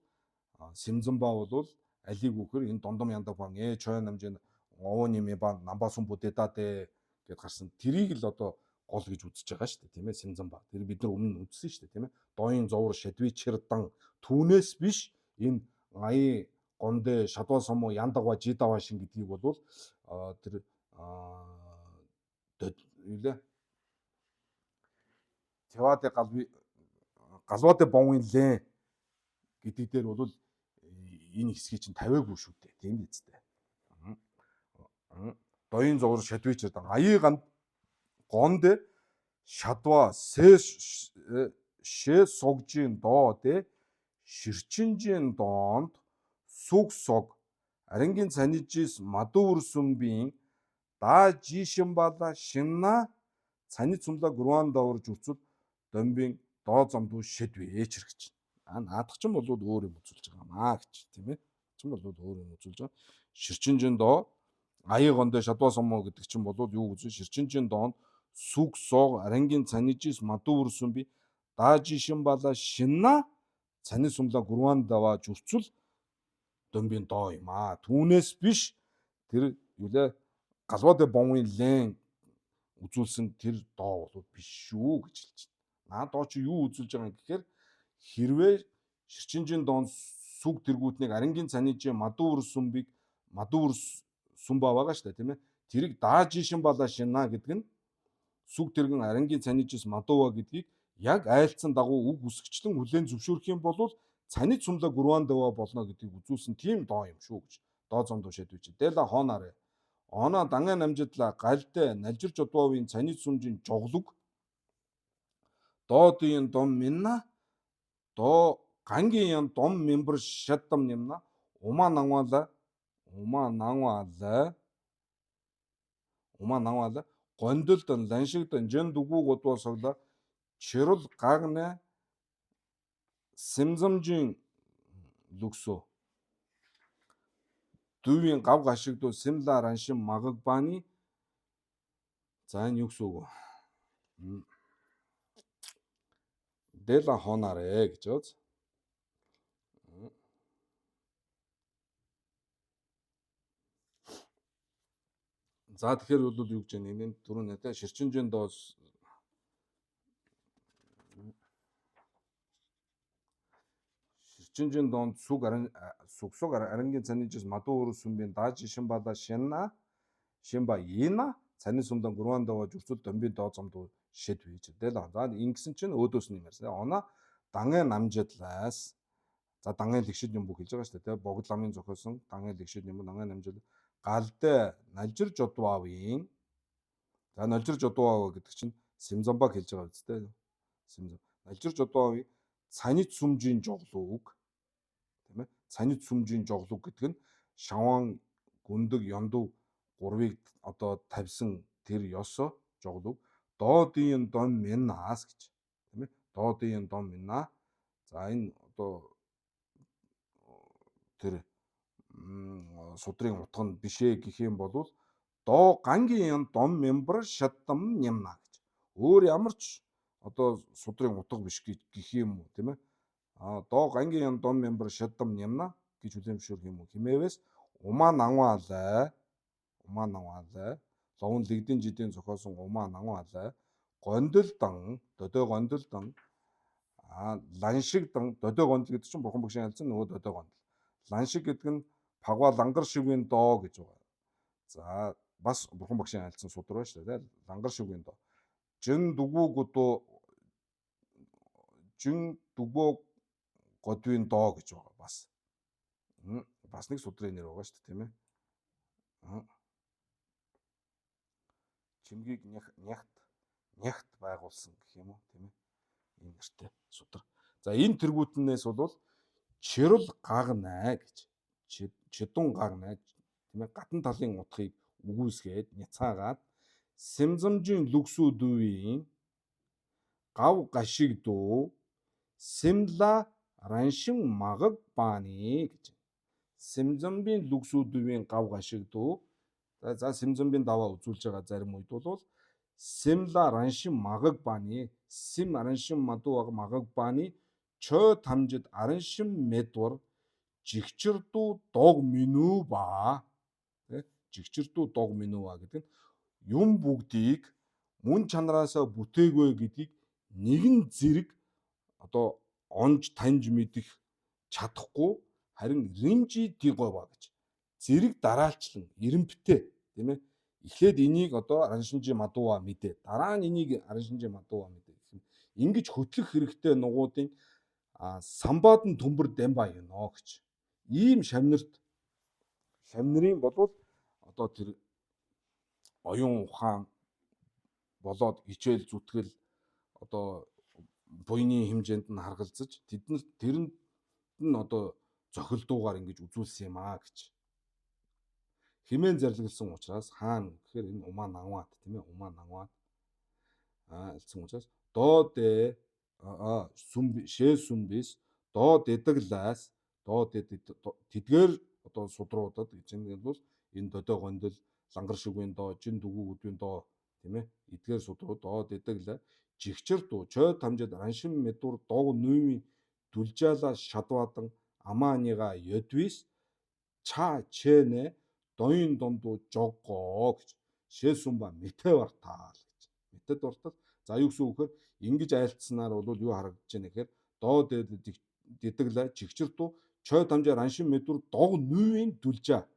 Симзамба бол алиг үхэр энэ дондом яндаг бан чой намжин овооны ми ба намба сумбу дэдадэ гэд гарсан. Тэрийг л одоо гол гэж үзэж байгаа шүү дээ, тийм ээ, Симзамба. Тэр бид нар өмнө нь үзсэн шүү дээ, тийм ээ. Доёын зовор шадви чирдан түүнээс биш энэ аян гондэ шадва сомоо яндагва жидава шин гэдгийг бол тэр юу лээ Теваде Галваадай бовын лэн гэдэг дээр бол энэ хэсгийг чинь тавиагүй шүү дээ. Тийм биз дээ. Доён зовор шадвичэр аяи ганд гонд шадва сэ шэ сугжийн доо дэ ширчинжийн доонд сүг суг арингийн цанижис мадуур сүмбийн даа жишимбала шинна цани цумла гурван давар зүрцэл домбын доо замдуу шэдвэ ээчэр гэж. А наадах чинь бол өөр юм үзүүлж байгаа маа гэж тийм ээ. Чинь бол өөр юм үзүүлж байгаа. Ширчинжин доо аяг ондоо шадва сомоо гэдэг чинь бол юу гэж ширчинжин доонд сүг сог арангийн цанижис мадуур сүмби даажишимбала шинна цани сумла гурван даваа зүрцэл домбын доо юм аа. Түүнээс биш тэр юу лээ галваадай бовын лэн үзүүлсэн тэр доо бол биш шүү гэж хэлж байна. Наа доо чи юу үзүүлж байгаа юм гэхээр хэрвээ ширчинжин доон сүг тэргүүтнийг арингийн цанижийн мадуур сүмбийг мадуур сүмба байгаа шүү дээ, тийм ээ. Тэрийг даажишин балаа шинна гэдэг нь сүг тэргэн арингийн цанижис мадууа гэдгийг яг айлцсан дагуу үг үсгчлэн хүлээн зөвшөөрөх юм бол цанид сумла гурван даваа болно гэдгийг үзүүлсэн тийм доо юм шүү гэж доо зам душаад үчи. Дэла хоонаарэ. Оноо дангай намжидла галдэ налжир жодвовын цанид сумжин жоглог доодын дом минна доо гангийн ян дом мембер шаддам нэмна ума нангвала ума нангвала ума нангвала гондолдон ланшигдан жин дүгүү гудваа согла чирул гагна симзамжин лүксө дүүвийн гав гашигдуу симла раншин магаг бааны. За, энэ юу гэсэн үг вэ? Дэла хонаарэ гэж байна. За, тэгэхээр бол юу гэж байна? Энэ түрүү нэ ширчинжин доос ширчинжин донд сүг аран сүг суг арангийн цанижс мадуу өрө сүмбийн дааж шимбала шинна шимба ина цанин сумдан гурван даваа зүрцэл домбын доо замдуу шэд виж дэла. За, ингэсэн чинь өөдөөс нь юм ярьсан. Она дангай намжидлаас. За, дангай лэгшид юм бүх хэлж байгаа шүү дээ. Богд ламын зохиосон дангай лэгшид юм дангай намжил галдэ налжир жодваавын. За, налжир жодваав гэдэг чинь Симзамбаг хэлж байгаа биз дээ. Симзам. Налжир жодваавын цанид сүмжийн жоглууг, тийм ээ. Цанид сүмжийн жоглууг гэдэг нь шаван гүндэг ёндов гурвыг одоо тавьсан тэр ёсоо жоглууг доодын дом минаас гэж, тийм ээ. Доодын дом мина. За, энэ одоо тэр судрын утга нь бишээ гэх юм бол доо гангийн ян дом мембр шаддам нямна гэж. Өөр ямар ч одоо судрын утга биш гэх юм уу, тийм ээ. А доо гангийн ян дом мембр шаддам нямна гэж хүлээн зөвшөөрөх юм уу? Химээвээс умаа нангуалай умаа нангуалай ловн лэгдэн жидэн зохиосон умаа нангуалай гондолдон додой гондолдон а ланшигдан додой гондол гэдэг чинь бурхан багшийн альцсан нөгөө додой гондол. Ланшиг гэдэг нь пагва лангар шивгийн доо гэж байгаа. За, бас бурхан багшийн альцсан судар байна шүү дээ. Лангар шивгийн доо. Жин дүгүү гудуу жин дүгөө годвын доо гэж байгаа бас. Бас нэг судрын нэр байгаа шүү дээ, тийм ээ. Чимгийг нягт нягт байгуулсан гэх юм уу, тийм ээ. Энэ нэртэй судар. За, энэ тэргүүтнээс бол чирэл гагнаа гэж чидун гагнаа, тийм ээ, гатан талын утгыг үгүйсгээд няцаагаад сэмзамжийн лүгсүү дүүвийн гав гашиг дүү сэмла раншин магаг бааны гэж. Сэмзамбийн лүгсүү дүүвийн гав гашиг дүү. За, сэмзамбийн даваа үзүүлж байгаа зарим үед бол сэмла раншин магаг бааны сим араншин мадуу магаг бааны чой тамжид араншин медвар жигчэрдүү дог минүү ба, жигчэрдүү дог минүү ба гэдэг нь юм бүгдийг мөн чанараасаа бүтээгүй гэдгийг нэгэн зэрэг одоо онж таньж мэдэх чадахгүй, харин ринжи дигова гэж зэрэг дараалчлан эрэмбтэй, тийм ээ. Эхлээд энийг одоо араншинжи мадууа мэдээ, дараа нь энийг араншинжи мадууа мэдээ гэх юм. Ингэж хөтлөх хэрэгтэй нугуудын самбаад нь төмбөр дамба юно гэж. Ийм шамнарт шамнарын болвол одоо тэр оюун ухаан болоод хичээл зүтгэл одоо буйны хэмжээнд нь харгалзаж тэднэр тэрэнд нь одоо зохилдуугаар ингэж үзүүлсэн юм аа гэж. Химэн зарлаглсан учраас хаан гэхээр энэ умаа нангваад тийм ээ, умаа нангваад альцсан учраас доо дэ сүм шээ сүм бис доо дэдэглаас доо тэдгээр одоо судруудад гэж энэ бол энэ додой гондол лангар шүгэн доо жин дүгүү үдвийн доо тийм ээ, эдгээр судрууд доо дэдэглаа жигчэр дуу чой тамжид раншин медур дог нүүмийн дүлжаала шадвадан амааныга йодвис ча чэнэ доён дондуу жоггоо гэж шээсүмба мэтэ вартаал гэж. Мэтэд вартал. За юу гэсэн үг вэхээр ингэж айлтснаар бол юу харагдаж байна гэхээр доо дэдэглээ чигчэр дуу чой тамжаар аншин мэдүр дог нүүвийн дүлжаа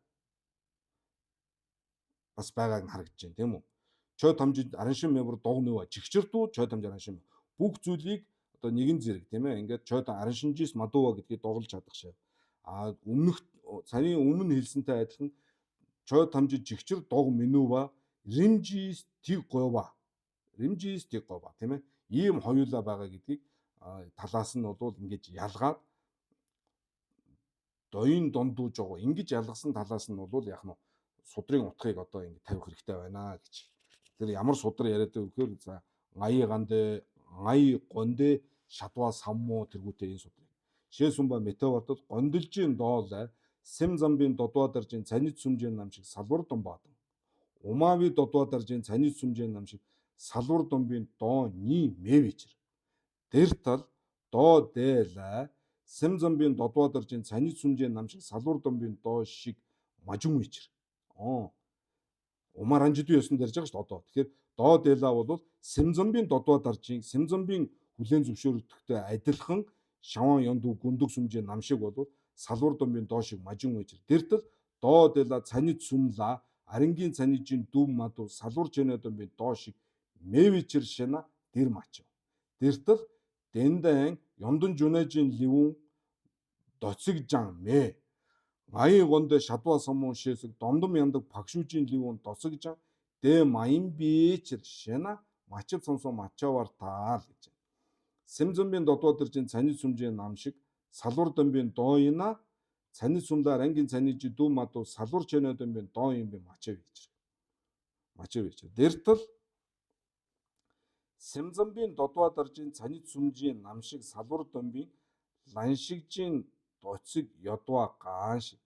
бас байгааг нь харагдаж байна, тийм үү? Чой тамжид араншин мэвэр дог нүүва чигчэр дуу чой тамжаар аншин бүх зүйлийг одоо нэгэн зэрэг, тийм ээ, ингээд чой араншинжис мадуува гэдгийг доголж чадах шив. А өмнөх царын өмнө хэлсэнтэй адилхан чой тамжид жигчэр дог менюва римжис тиг говаа римжис тиг говаа, тийм ээ, ийм хоёулаа байгаа гэдгийг талаас нь бол ингэж ялгаад доён дондуу жого ингэж ялгасан талаас нь бол яг нь судрын утгыг одоо ингэ тавих хэрэгтэй байна гэж. Тэр ямар судар яриад байгаа гэхээр за аяи гандэ аяи гондэ шадва саммуу тэргүүтээ энэ судрыг. Шээсүмба метавардад гондолжийн доолай сэм замбын додваа даржин цанид сүмжэн нам шиг салвар домбаадан. Умави додваа даржин цанид сүмжэн нам шиг салвар домбын доо ни мэвичэр. Дэр тал доо дээлай сэм замбын додваа даржин цанид сүмжэн нам шиг салвар домбын доо шиг мажун вичэр. Умар анжидын ёсонд ярьж байгаа шүү дээ одоо. Тэгэхээр доо дээлаа бол сэмзамбын додваа даржин сэмзамбын хүлээн зөвшөөрөгдөхтэй адилхан шаван ёнду гүндэг сүмжээ нам шиг бол салвар домбын доо шиг мажин үжир. Дэртэл доо дээлаа цанид сүмла арингийн цанижин дүм маду салвар чэнэ домбын доо шиг мэвичэр шина дэр мачив. Дэртэл дэндэн ёндон жүнэжин ливүн доциг жан мэ. Аян гондэ шадва самун шээсэг дондом яндаг багшүүжийн ливүн досог жан дэ маян бичэр шина мачив самсун мачавар таал гэж. Сэмзэмбийн додвоо дэржин цанид сүмжийн нам шиг салвар домбын дооина цанид сүмлаар ангийн цанижи дүү маду салвар чэнэ домбын доо юм би мачав ичэр. Мачав ичэр. Дэртэл Сэмзэмбийн додвоо даржин цанид сүмжийн нам шиг салвар домбын ланшигжин доциг ёдва гаан шиг.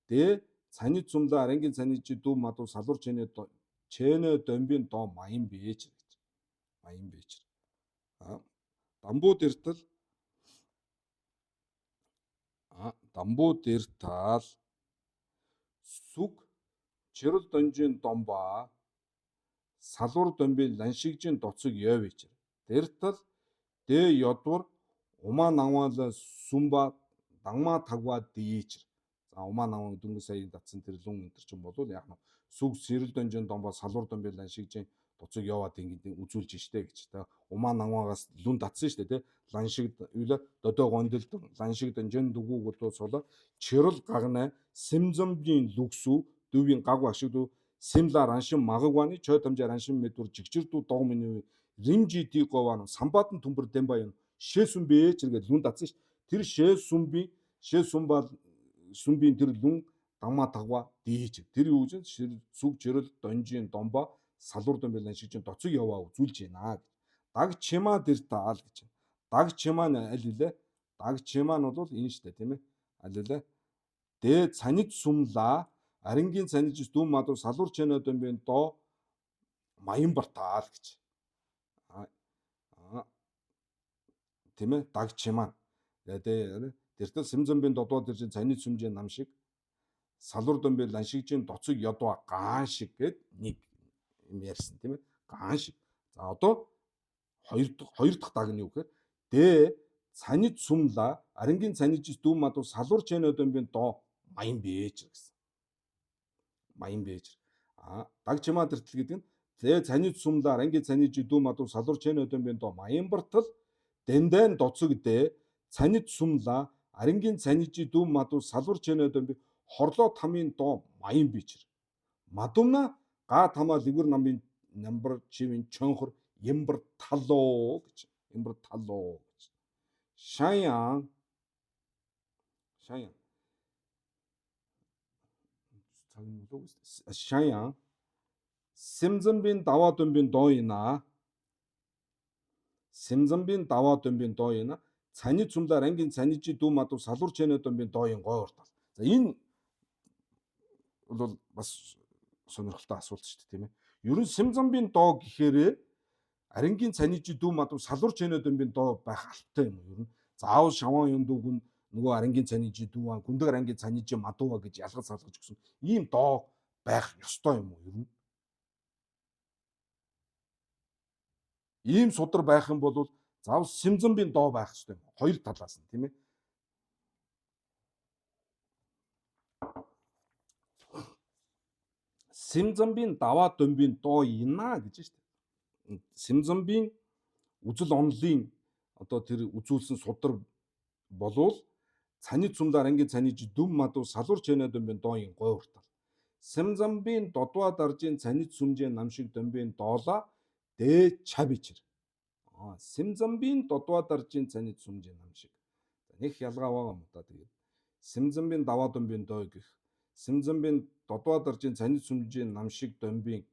Дэ цанид сүмлаар ангийн цанижи дүү маду салвар чэнэ чэнэ домбын доо маян бич гэж. Маян бич. Дамбуу дэртэл дамбуу дэртал сүг чирэл донжин домбаа салвар домбын ланшигжин доцог ёвичэр. Дэртэл дэ ёдвар умаа нангвал сүмба дангмаа тагва дийчэр. За умаа нангвал дөнгөж сая татсан тэр лүн энэ төр чинь болвол яг нь сүг сэрэл донжин домбоо салвар домбын ланшигжин доцог яваад ингэ үзүүлж штэ гэж та. Умаа нангваагаас лүн татсан штэ тэ. Ланшиг юу л додой гондолд ланшиг донжин дүгүү гудуу сулаа чирэл гагнаа сэмзэмбийн лүгсүү дүүвийн гаг ашиг дүү сэмла раншин магагваны чой тамжаар аншин мэдвэр жигчэр дүү дог миний римжи ди гован самбаатан төмбөр дэмба юм шээсүн бэ чиргээд лүн татсан ш. Тэр шээсүн би шээсүн бол сүмбийн тэр лүн дамаа тагва дийч. Тэр юу гэж сүг чирэл донжин домбо салуур домбын ланшигжин доцог яваа үзүүлж байна гэж. Даг чимаа дэр таал гэж. Даг чимаа нь аль вүлээ? Даг чимаа нь бол энэ штэ тийм ээ. Аль вүлээ? Дэ цанид сумлаа арингийн цаниж дүүм мадуу салуур чэнэ домбын доо маян бартаал гэж. Тийм ээ? Даг чимаа. Тэгээ тэртэл сэмзэмбийн додоо дэржин цанид сүмжийн нам шиг салуур домбын ланшигжин доцог ёдва гаан шиг гэд нэг юм ярьсан тийм ээ. Гаан шиг. За одоо хоёр дахь даг нь юу гэхээр дэ цанид сумла арингийн цаниж дүүм мадуу салуур чэнэ домбын доо маян бэж гэсэн. Маян бэж. Даг чимаа дэртэл гэдэг нь дэ цанид сумла арингийн цаниж дүүм мадуу салуур чэнэ домбын доо маян бартал Дэндэн доцог дэ цанид сумла арингийн цанижи дүм маду салвар чэнэ дөмби хорлоо тамын доо маян бичэр. Мадумна га тамаа лигүр намын намбар чивэн чонхор ямбар талоо гэж. Ямбар талоо гэж. Шаян шаян цаг нь болов уу? Шаян Сэмзэмбийн даваа дүмбийн доо ина. Сэмзэмбийн даваа дүмбийн доо ина. Цани цумлаар ангийн цанижи дүү мадуу салвар чэнэ дүмбийн дооын гой уртал. За энэ бол бас сонирхолтой асуулт шүү дээ, тийм ээ. Ер нь Сэмзэмбийн доо гэхээрээ арингийн цанижи дүү мадуу салвар чэнэ дүмбийн доо байх албатай юм уу? Ер нь заавал шаван юм дүүг нь нөгөө арингийн цанижи дүү аа гүндэг арангийн цанижи мадууа гэж ялгаж салгаж өгсөн ийм доо байх ёстой юм уу? Ер нь ийм судар байх юм бол заавал Сэмзэмбийн доо байх ёстой юм. Хоёр талаас нь, тийм ээ. Сэмзэмбийн даваа дүмбийн доо ина гэж шүү дээ. Сэмзэмбийн үзэл онлын одоо тэр үзүүлсэн судар болвол цани цумдаар ангийн цаниж дүм мадуу салвар чэнэ дүмбийн дооын гой уртал. Сэмзэмбийн додваа даржийн цанид сүмжээ намшиг дүмбийн доолаа дэ чабичэр. Сэмзэмбийн додваа даржийн цанид сүмжээ намшиг. Нэг ялгаа байгаа юм да тэгээд. Сэмзэмбийн даваа дүмбийн доо гэх. Сэмзэмбийн додваа даржийн цанид сүмжээ намшиг дүмбийн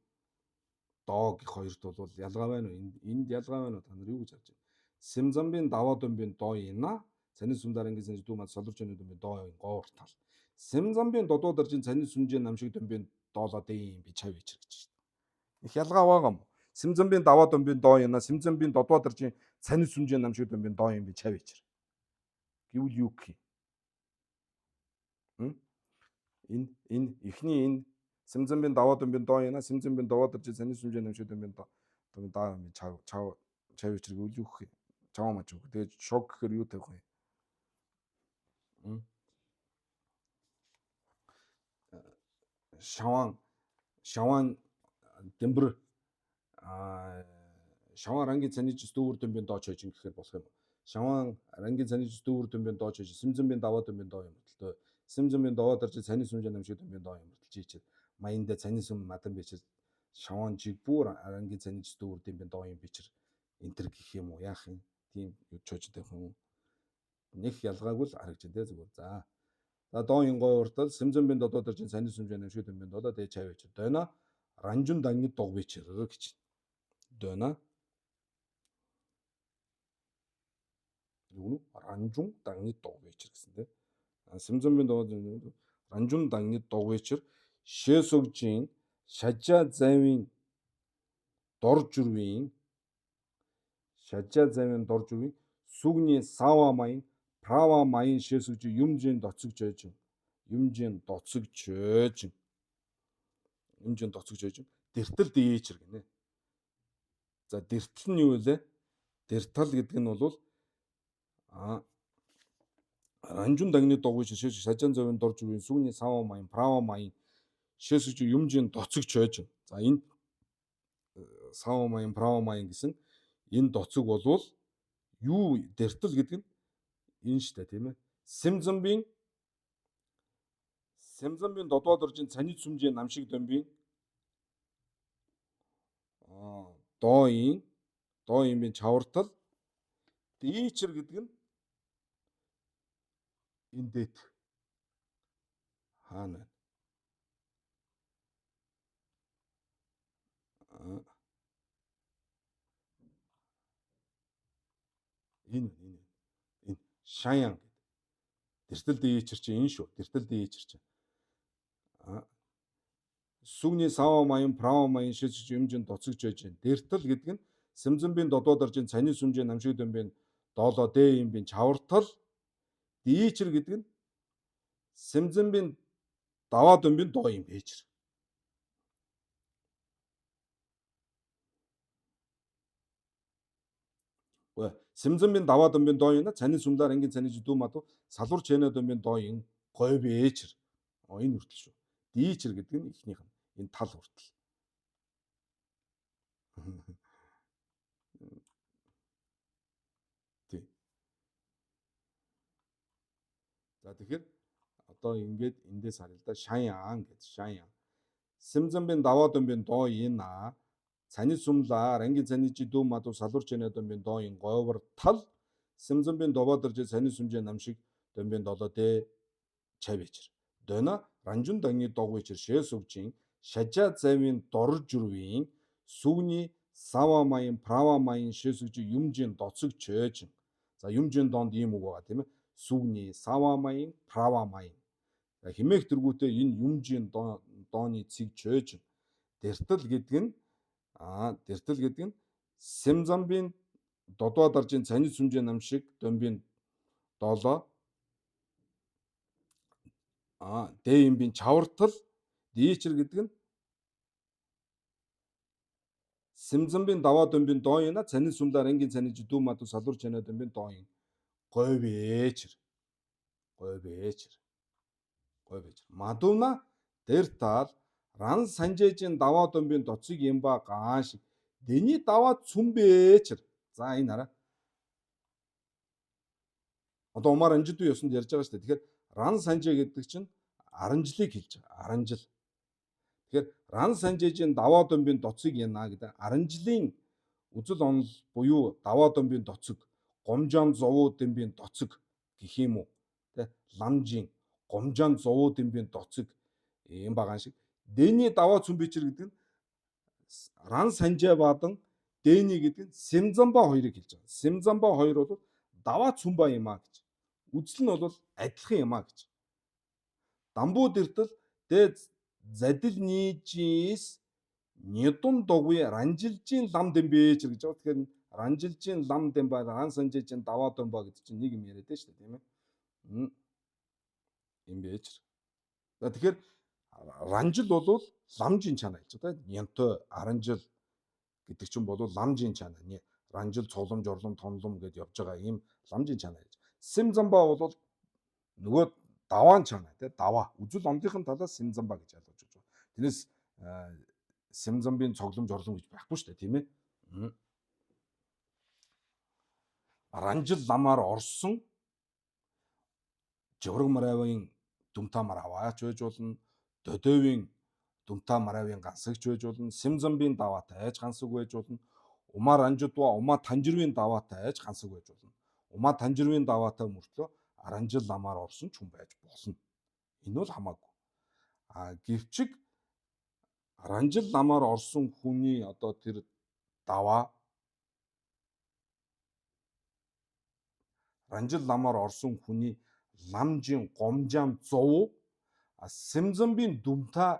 доо гэх хоёрт бол ялгаа байна уу? Энд ялгаа байна уу? Та нар юу гэж харж байна? Сэмзэмбийн даваа дүмбийн доо ина. Цанид сүмдаар ангийн цанид дүү мад солорч өнө дүмбийн доо гоо уртал. Сэмзэмбийн додваа даржийн цанид сүмжээ намшиг дүмбийн доолоо дэм би чав ичэр гэж байна. Их ялгаа байгаа юм. Сэмзэмбийн даваа дүмбийн доо ина. Сэмзэмбийн додваа даржийн цанид сүмжээ намшиг дүмбийн доо юм би чав ичэр. Гэвэл юу гэх юм? Энэ эхний энэ Сэмзэмбийн даваа дүмбийн доо ина. Сэмзэмбийн додваа даржийн цанид сүмжээ намшиг дүмбийн доо даа юм чав чав чав ичэр гэвэл юу гэх юм? Чаваа маж үг. Тэгээд шок гэхээр юу тавих вэ? Шаван шаван дэмбэр шаван рангийн цаниж дүүвэр дүмбийн доо чойжин гэхээр болох юм. Шаван рангийн цаниж дүүвэр дүмбийн доо чойжин сэмзэмбийн даваа дүмбийн доо юм хөтөлтөө. Сэмзэмбийн даваа дарж цанин сүмжээ намшиг дүмбийн доо юм хөтөлж ичээд маяндаа цанин сүм мадан бичэр шаван жигбүр рангийн цаниж дүүвэр дүмбийн доо юм бичэр энтер гэх юм уу яах юм? Тийм чойж тавих юм уу? Нэг ялгаагүй л харагдаж байна зүгээр. За. За дооын гой уртал сэмзэмбийн додоо дарж цанин сүмжээ намшиг дүмбийн долоо дэ чав ичэр. Дойно ранжун дангид дог бичэр гэж. Дойно юу нү? Ранжун дангид дог бичэр гэсэн тэ. Сэмзэмбийн доо ранжун дангид дог бичэр шэсогжин шажа завийн дор жүрвийн шажа завийн дор жүрвийн сүгний сава маян права маян шэсогж юмжин доцог жойжин юмжин доцог жойжин юмжин доцог жойжин дэртэл дээчэр гинэ. За дэртэл нь юу вэ? Дэртэл гэдэг нь бол ранжун дагны догвч шиш сажан зовын дор зүрийн сүгний сава маян права маян шэсгж юмжин доцог чойжин. За энэ сава маян права маян гэсэн энэ доцог болвол юу дэртэл гэдэг нь энэ штэ тийм ээ. Сэмзэмбийн додвоо доржин цанид сүмжээ намшиг домбийн дооын бин чавартал дээчэр гэдэг нь энэ дэт хаана байна? Энэ энэ энэ шаян гэдэг. Дэртэл дээчэр чи энэ шүү. Дэртэл дээчэр чи. Сүгний сава маян, права маян шилжиж юмжин доцогч байж байна. Дэртэл гэдэг нь сэмзэмбийн додоо даржин цанин сүмжээ намшиг дөмбийн доолоо дэ юм бин чавартал дээчэр гэдэг нь сэмзэмбийн даваа дөмбийн доо юм бэчэр. Сэмзэмбийн даваа дөмбийн доо юм цанин сүмлаар ангийн цанин дүү мадуу салвар чэнэ дөмбийн доо юм гой бэчэр. Энэ хүртэл шүү. Дээчэр гэдэг нь эхнийх нь энэ тал хүртэл. За тэгэхээр одоо ингээд эндээс харъя л да. Шаян гэж шаян. Сэмзэмбин даваа дүмбин доо ина. Цани сумла ранги цани чи дүү маду салур чэнэ дүмбин доо ин говор тал. Сэмзэмбин добоо дэржээ цани сүмжээ нам шиг дүмбин долоо дэ чавичэр. Дөна ранжун данги догвичэр шээ сүгжин шажа завийн дор жүрвийн сүгний сава маян права маян шээ сүгжин юмжин доцог чөөжин. За юмжин донд ийм үг байгаа тийм ээ. Сүгний сава маян права маян. Химээх тэргүүтээ энэ юмжин дооны цэг чөөжин. Дэртэл гэдэг нь дэртэл гэдэг нь Сэмзамбын додоо даржин цанид сүмжээ нам шиг домбын долоо дээмбийн чавартал дийчэр гэдэг нь Сэмзамбын даваа домбын дооёна цанид сүмлаар ангийн цанид дүү маду салуур чанаа домбын дооён говьэчэр говьэчэр говьэчэр мадуна дэртал ран санжээжин даваа домбын доцыг юм ба гаан шиг дэний даваа цүмбэчэр. За энэ хараа. Одоо умаар анжид үе ёсонд ярьж байгаа шүү дээ. Тэгэхээр ран санжээ гэдэг чинь аранжлыг хэлж байгаа. Аранжил. Тэгэхээр ран санжээжин даваа домбын доцыг яна гэдэг аранжлын үзэл онол буюу даваа домбын доцог, гомжон зовуу дэмбийн доцог гэх юм уу? Тэ ламжийн гомжон зовуу дэмбийн доцог юм багаан шиг. Дэний даваа цүмбичэр гэдэг нь ран санжээ бадан дэний гэдэг нь сэмзамба хоёрыг хэлж байгаа. Сэмзамба хоёр бол даваа цүмба юм а гэж. Үзэл нь бол адилхан юм а гэж. Дамбуу дэртэл дэ задил нийжис нидун дугуй ранжилжийн лам дэмбэж гэж байгаа. Тэгэхээр ранжилжийн лам дэмба ран санжээжийн даваа дэмба гэдэг чинь нэг юм яриад байна шүү дээ, тийм ээ. Юм бэж. За тэгэхээр ранжил бол ламжийн чанар гэж байна. Нянтой аранжил гэдэг чинь бол ламжийн чанар. Ранжил, цуглам, жорлом, тонлом гэдээ явж байгаа ийм ламжийн чанар гэж. Сэмзамба бол нөгөө даваан чанар тий даваа. Үзэл онолынхын талаас сэмзамба гэж ялгаж байгаа. Тэрнээс сэмзамбын цоглом, жорлом гэж байхгүй шүү дээ, тийм ээ. Ранжил ламаар орсон жавраг маравын дүмта мараваач байж болно. Додовын дүмта маравын гансагч байж болно. Сэмзамбын даваатай айж гансаг байж болно. Умаар анжидва умаа танжирвын даваатай айж гансаг байж болно. Умаа танжирвын даваатай мөртлөө аранжил ламаар орсон ч хүн байж болно. Энэ бол хамаагүй. А гэвчиг аранжил ламаар орсон хүний одоо тэр даваа ранжил ламаар орсон хүний ламжийн гомжаан зовуу сэмзамбын дүмта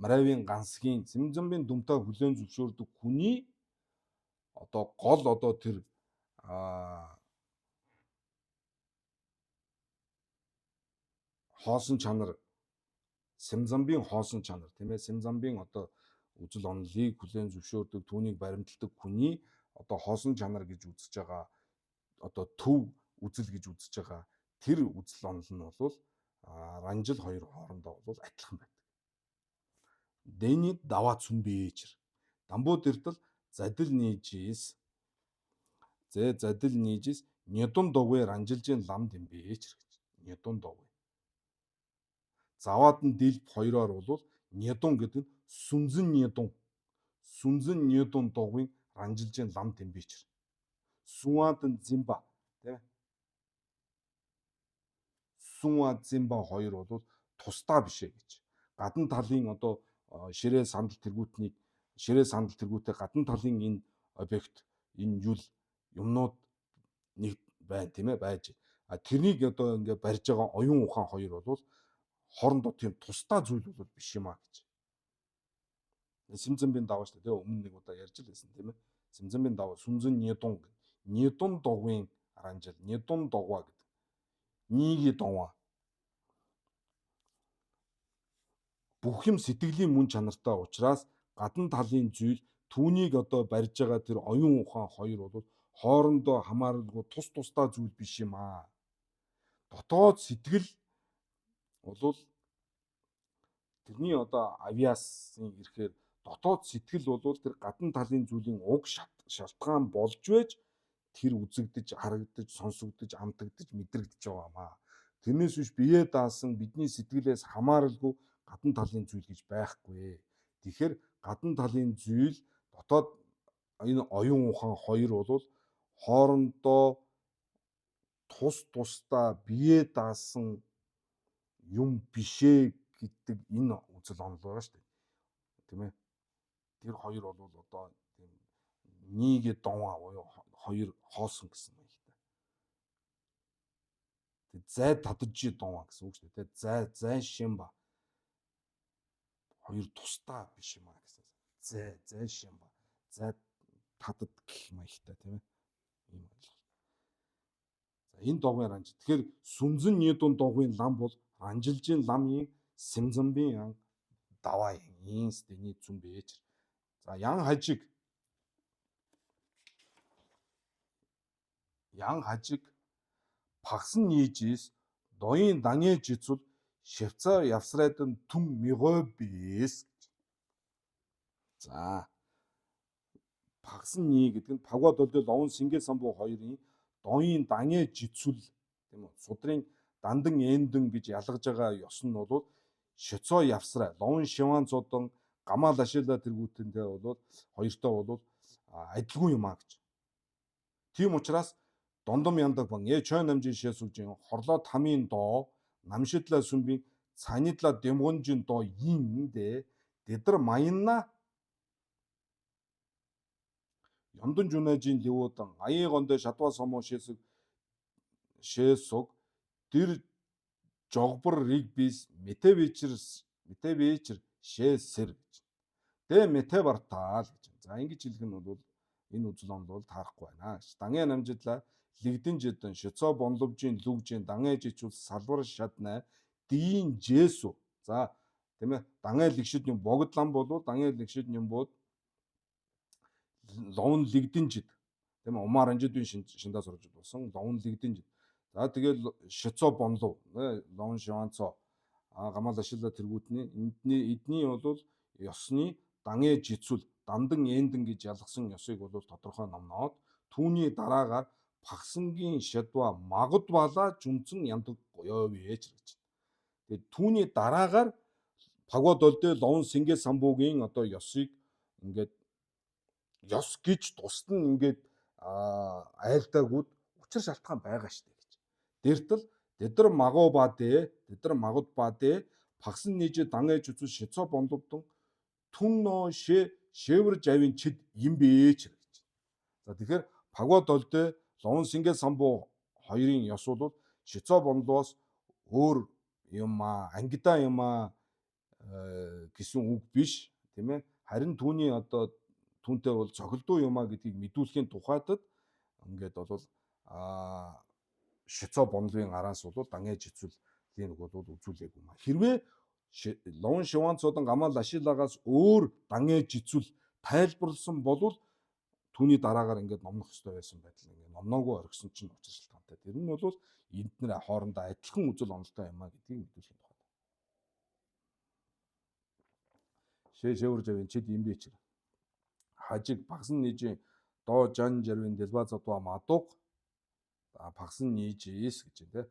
маравын гансгийн сэмзамбын дүмта хүлээн зөвшөөрдөг хүний одоо гол одоо тэр хоосон чанар сэмзамбын хоосон чанар тийм ээ сэмзамбын одоо үзэл онолыг хүлээн зөвшөөрдөг түүнийг баримталдаг хүний одоо хоосон чанар гэж үзэж байгаа одоо төв үзэл гэж үзэж байгаа тэр үзэл онол нь бол ранжил хоёр хоорондоо бол адилхан байдаг. Дэний даваа цүмбэчэр. Дамбуу дэртэл задил нийжис зэ задил нийжис нядун дугуй ранжилжийн лам дэмбэчэр гэж. Нядун дугуй. Заваад нь дэлб хоёроор бол нядун гэдэг нь сүнзэн нядун. Сүнзэн нядун дугуйн ранжилжийн лам дэмбэчэр. Сүнвадан зимба тийм ээ. Сүнва зимба хоёр бол тусдаа биш ээ гэж. Гадна талын одоо ширээ сандал тэргүүтнийг ширээ сандал тэргүүтээ гадна талын энэ объект энэ юл юмнууд нэг байна тийм ээ байж. А тэрнийг одоо ингээ барьж байгаа оюун ухаан хоёр бол хоорондоо тийм тусдаа зүйл бол биш юм а гэж. Сэмзэмбийн даваа шүү дээ өмнө нэг удаа ярьж л байсан тийм ээ. Сэмзэмбийн даваа сүнзэн нядун нядун дугуйн аранжил нядун дугуа гэдэг. Нийги дугуа. Бүх юм сэтгэлийн мөн чанартай учраас гадна талын зүйл түүнийг одоо барьж байгаа тэр оюун ухаан хоёр бол хоорондоо хамааралгүй тус тусдаа зүйл биш юм аа. Дотоод сэтгэл бол тэрний одоо авиасын ирэхээр дотоод сэтгэл бол тэр гадна талын зүйлийн уг шалтгаан болж байж тэр үзэгдэж, харагдаж, сонсогдож, амтагдаж, мэдрэгдэж байгаа юм аа. Тэрнээс биш бие даасан бидний сэтгэлээс хамааралгүй гадна талын зүйл гэж байхгүй. Тэгэхээр гадна талын зүйл дотоод энэ оюун ухаан хоёр бол хоорондоо тус тусдаа бие даасан юм бишээ гэдэг энэ үзэл онол байгаа шүү дээ. Тийм ээ. Тэр хоёр бол одоо тийм нийгэ донва буюу хоёр хоосон гэсэн маягтай. Тэг зай татжи донва гэсэн үг шүү дээ. Зай зай шимба. Хоёр тусдаа биш юм а гэсэн. Зай зай шимба. Зай татад гэх маягтай тийм ээ. Ийм ойлголт. За энэ догын ранж. Тэгэхээр сүмзэн нийдун догын лам бол ранжилжийн ламын сэмзэмбийн даваа юм стэний зүн бэж. За ян хажиг ян хажиг пагсан нийжис доyin дангэ жицул швейцар явсрайдан түн мигой бис гэж. За пагсан нии гэдэг нь пагва долдол овн сингэ самбу хоёрын доyin дангэ жицул тийм үү судрын дандан эндэн гэж ялгаж байгаа ёс нь бол шоцоо явсраа ловн шиван цодон гамаал ашиглаа тэргүүтэнтэй бол хоёртой бол адилгүй юм а гэж. Тийм учраас дондом яндаг бан э чойн намжин шээсүжин хорлоо тамийн доо намшидлаа сүмбийн цанидла дэмгонжин доо индэ тэдэр маянна ёндон жүнэжин ливудан аян гондо шадва сомоо шээсүг шээсуг дэр жогбор ригбис метевичер метевичер шээсэр гэж. Дэ мете бартаал гэж. За ингэж хэлэх нь бол энэ үзэл онол бол таарахгүй байна гэж. Дангэ намжидлаа лигдэн жидэн шоцоо бонловжийн лүгжин дангэ жичүүл салвар шаднай дийн жэсү. За тийм ээ дангэ лигшид юм богд лам болов дангэ лигшид юм бод ловн лигдэн жид тийм ээ умаар анжидын шиндаа сурж болсон ловн лигдэн жид. За тэгэл шоцоо бонлов ловн шиванцоо гамаал ашиглаа тэргүүтний эндний эдний бол ёсны дангэ жицүүл дандан эндэн гэж ялгасан ёсыг бол тодорхой номноод түүний дараагаар пагсангийн шадва магад бала жүмцэн яндаг гоёо вэж гэж. Тэгээд түүний дараагаар пагва долдэ ловн сингэ самбугийн одоо ёсыг ингээд ёс гэж тусад нь ингээд айлдаагууд учир шалтгаан байгаа штэ гэж. Дэртэл тэдэр магоо ба дэ тэдэр магад ба дэ пагсан нийжэ данэж үзэл шицо бондовдон түн нөө шэ шэвэр жавын чид юм бэ ч гэж. За тэгэхээр пагва долдэ ловн сингэ самбу хоёрын ёс бол шицо бонлоос өөр юм аа ангидаа юм аа гэсэн үг биш тийм ээ. Харин түүний одоо түүнтэй бол цохилдуу юм аа гэдгийг мэдүүлэхийн тухайтад ингээд бол шицо бонлын араас бол дангэ жицүүлийн үг бол үзүүлээгүй юм аа. Хэрвээ ловн шиванцуудан гамаал ашилагаас өөр дангэ жицүүл тайлбарлсан бол түүний дараагаар ингээд номнох ёстой байсан байдал ингээд номноогүй орхисон чинь учир шалтгаантай. Тэр нь бол энд нэр хоорондоо адилхан үзэл онолтой юм а гэдгийг мэдүүлэхийн тухай. Шээ шэвэр жавын чид юм бэ чир. Хажиг багсан нийжин доо жан жарвын дэлба задва мадуг багсан нийжис гэж байна те.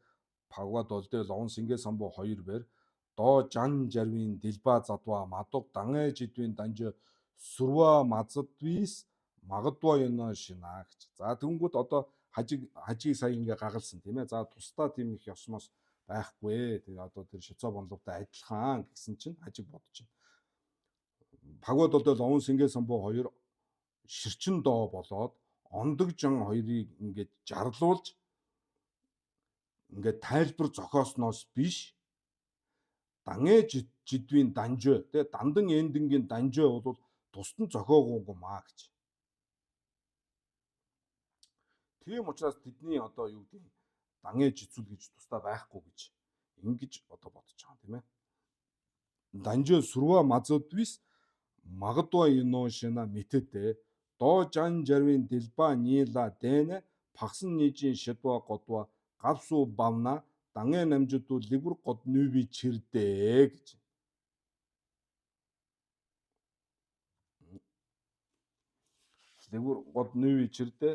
Пагва долдэ ловн сингэ самбу хоёр бэр доо жан жарвын дэлба задва мадуг дангэ жидвийн данж сүрва мазадвис магадва юно шинаа гэж. За тэгэнгүүт одоо хажиг хажиг сая ингээ гагалсан тийм ээ. За тусдаа тийм их ёсмоос байхгүй. Тэгээ одоо тэр шоцоо бонловтой адилхан гэсэн чинь хажиг бодож байна. Пагвад бол ловн сингэ самбу хоёр ширчин доо болоод ондог жан хоёрыг ингээд жарлуулж ингээд тайлбар зохиосноос биш дангэ жидвийн данжөө тэ дандан эндэнгийн данжөө бол тусдан зохиогоогүй маа гэж. Тийм учраас тэдний одоо юу гэдэг дангэ жицүүл гэж тусдаа байхгүй гэж ингэж одоо бодож байгаа юм тийм ээ. Данжөө сүрва мазодвис магадва ино шина мэтэдэ доо жан жарвын дэлба нила дэнэ пагсан нийжин шидва годва гавсу бавна дангэ намжидуу лигүр год нүви чирдэ гэж. Лигүр год нүви чирдэ.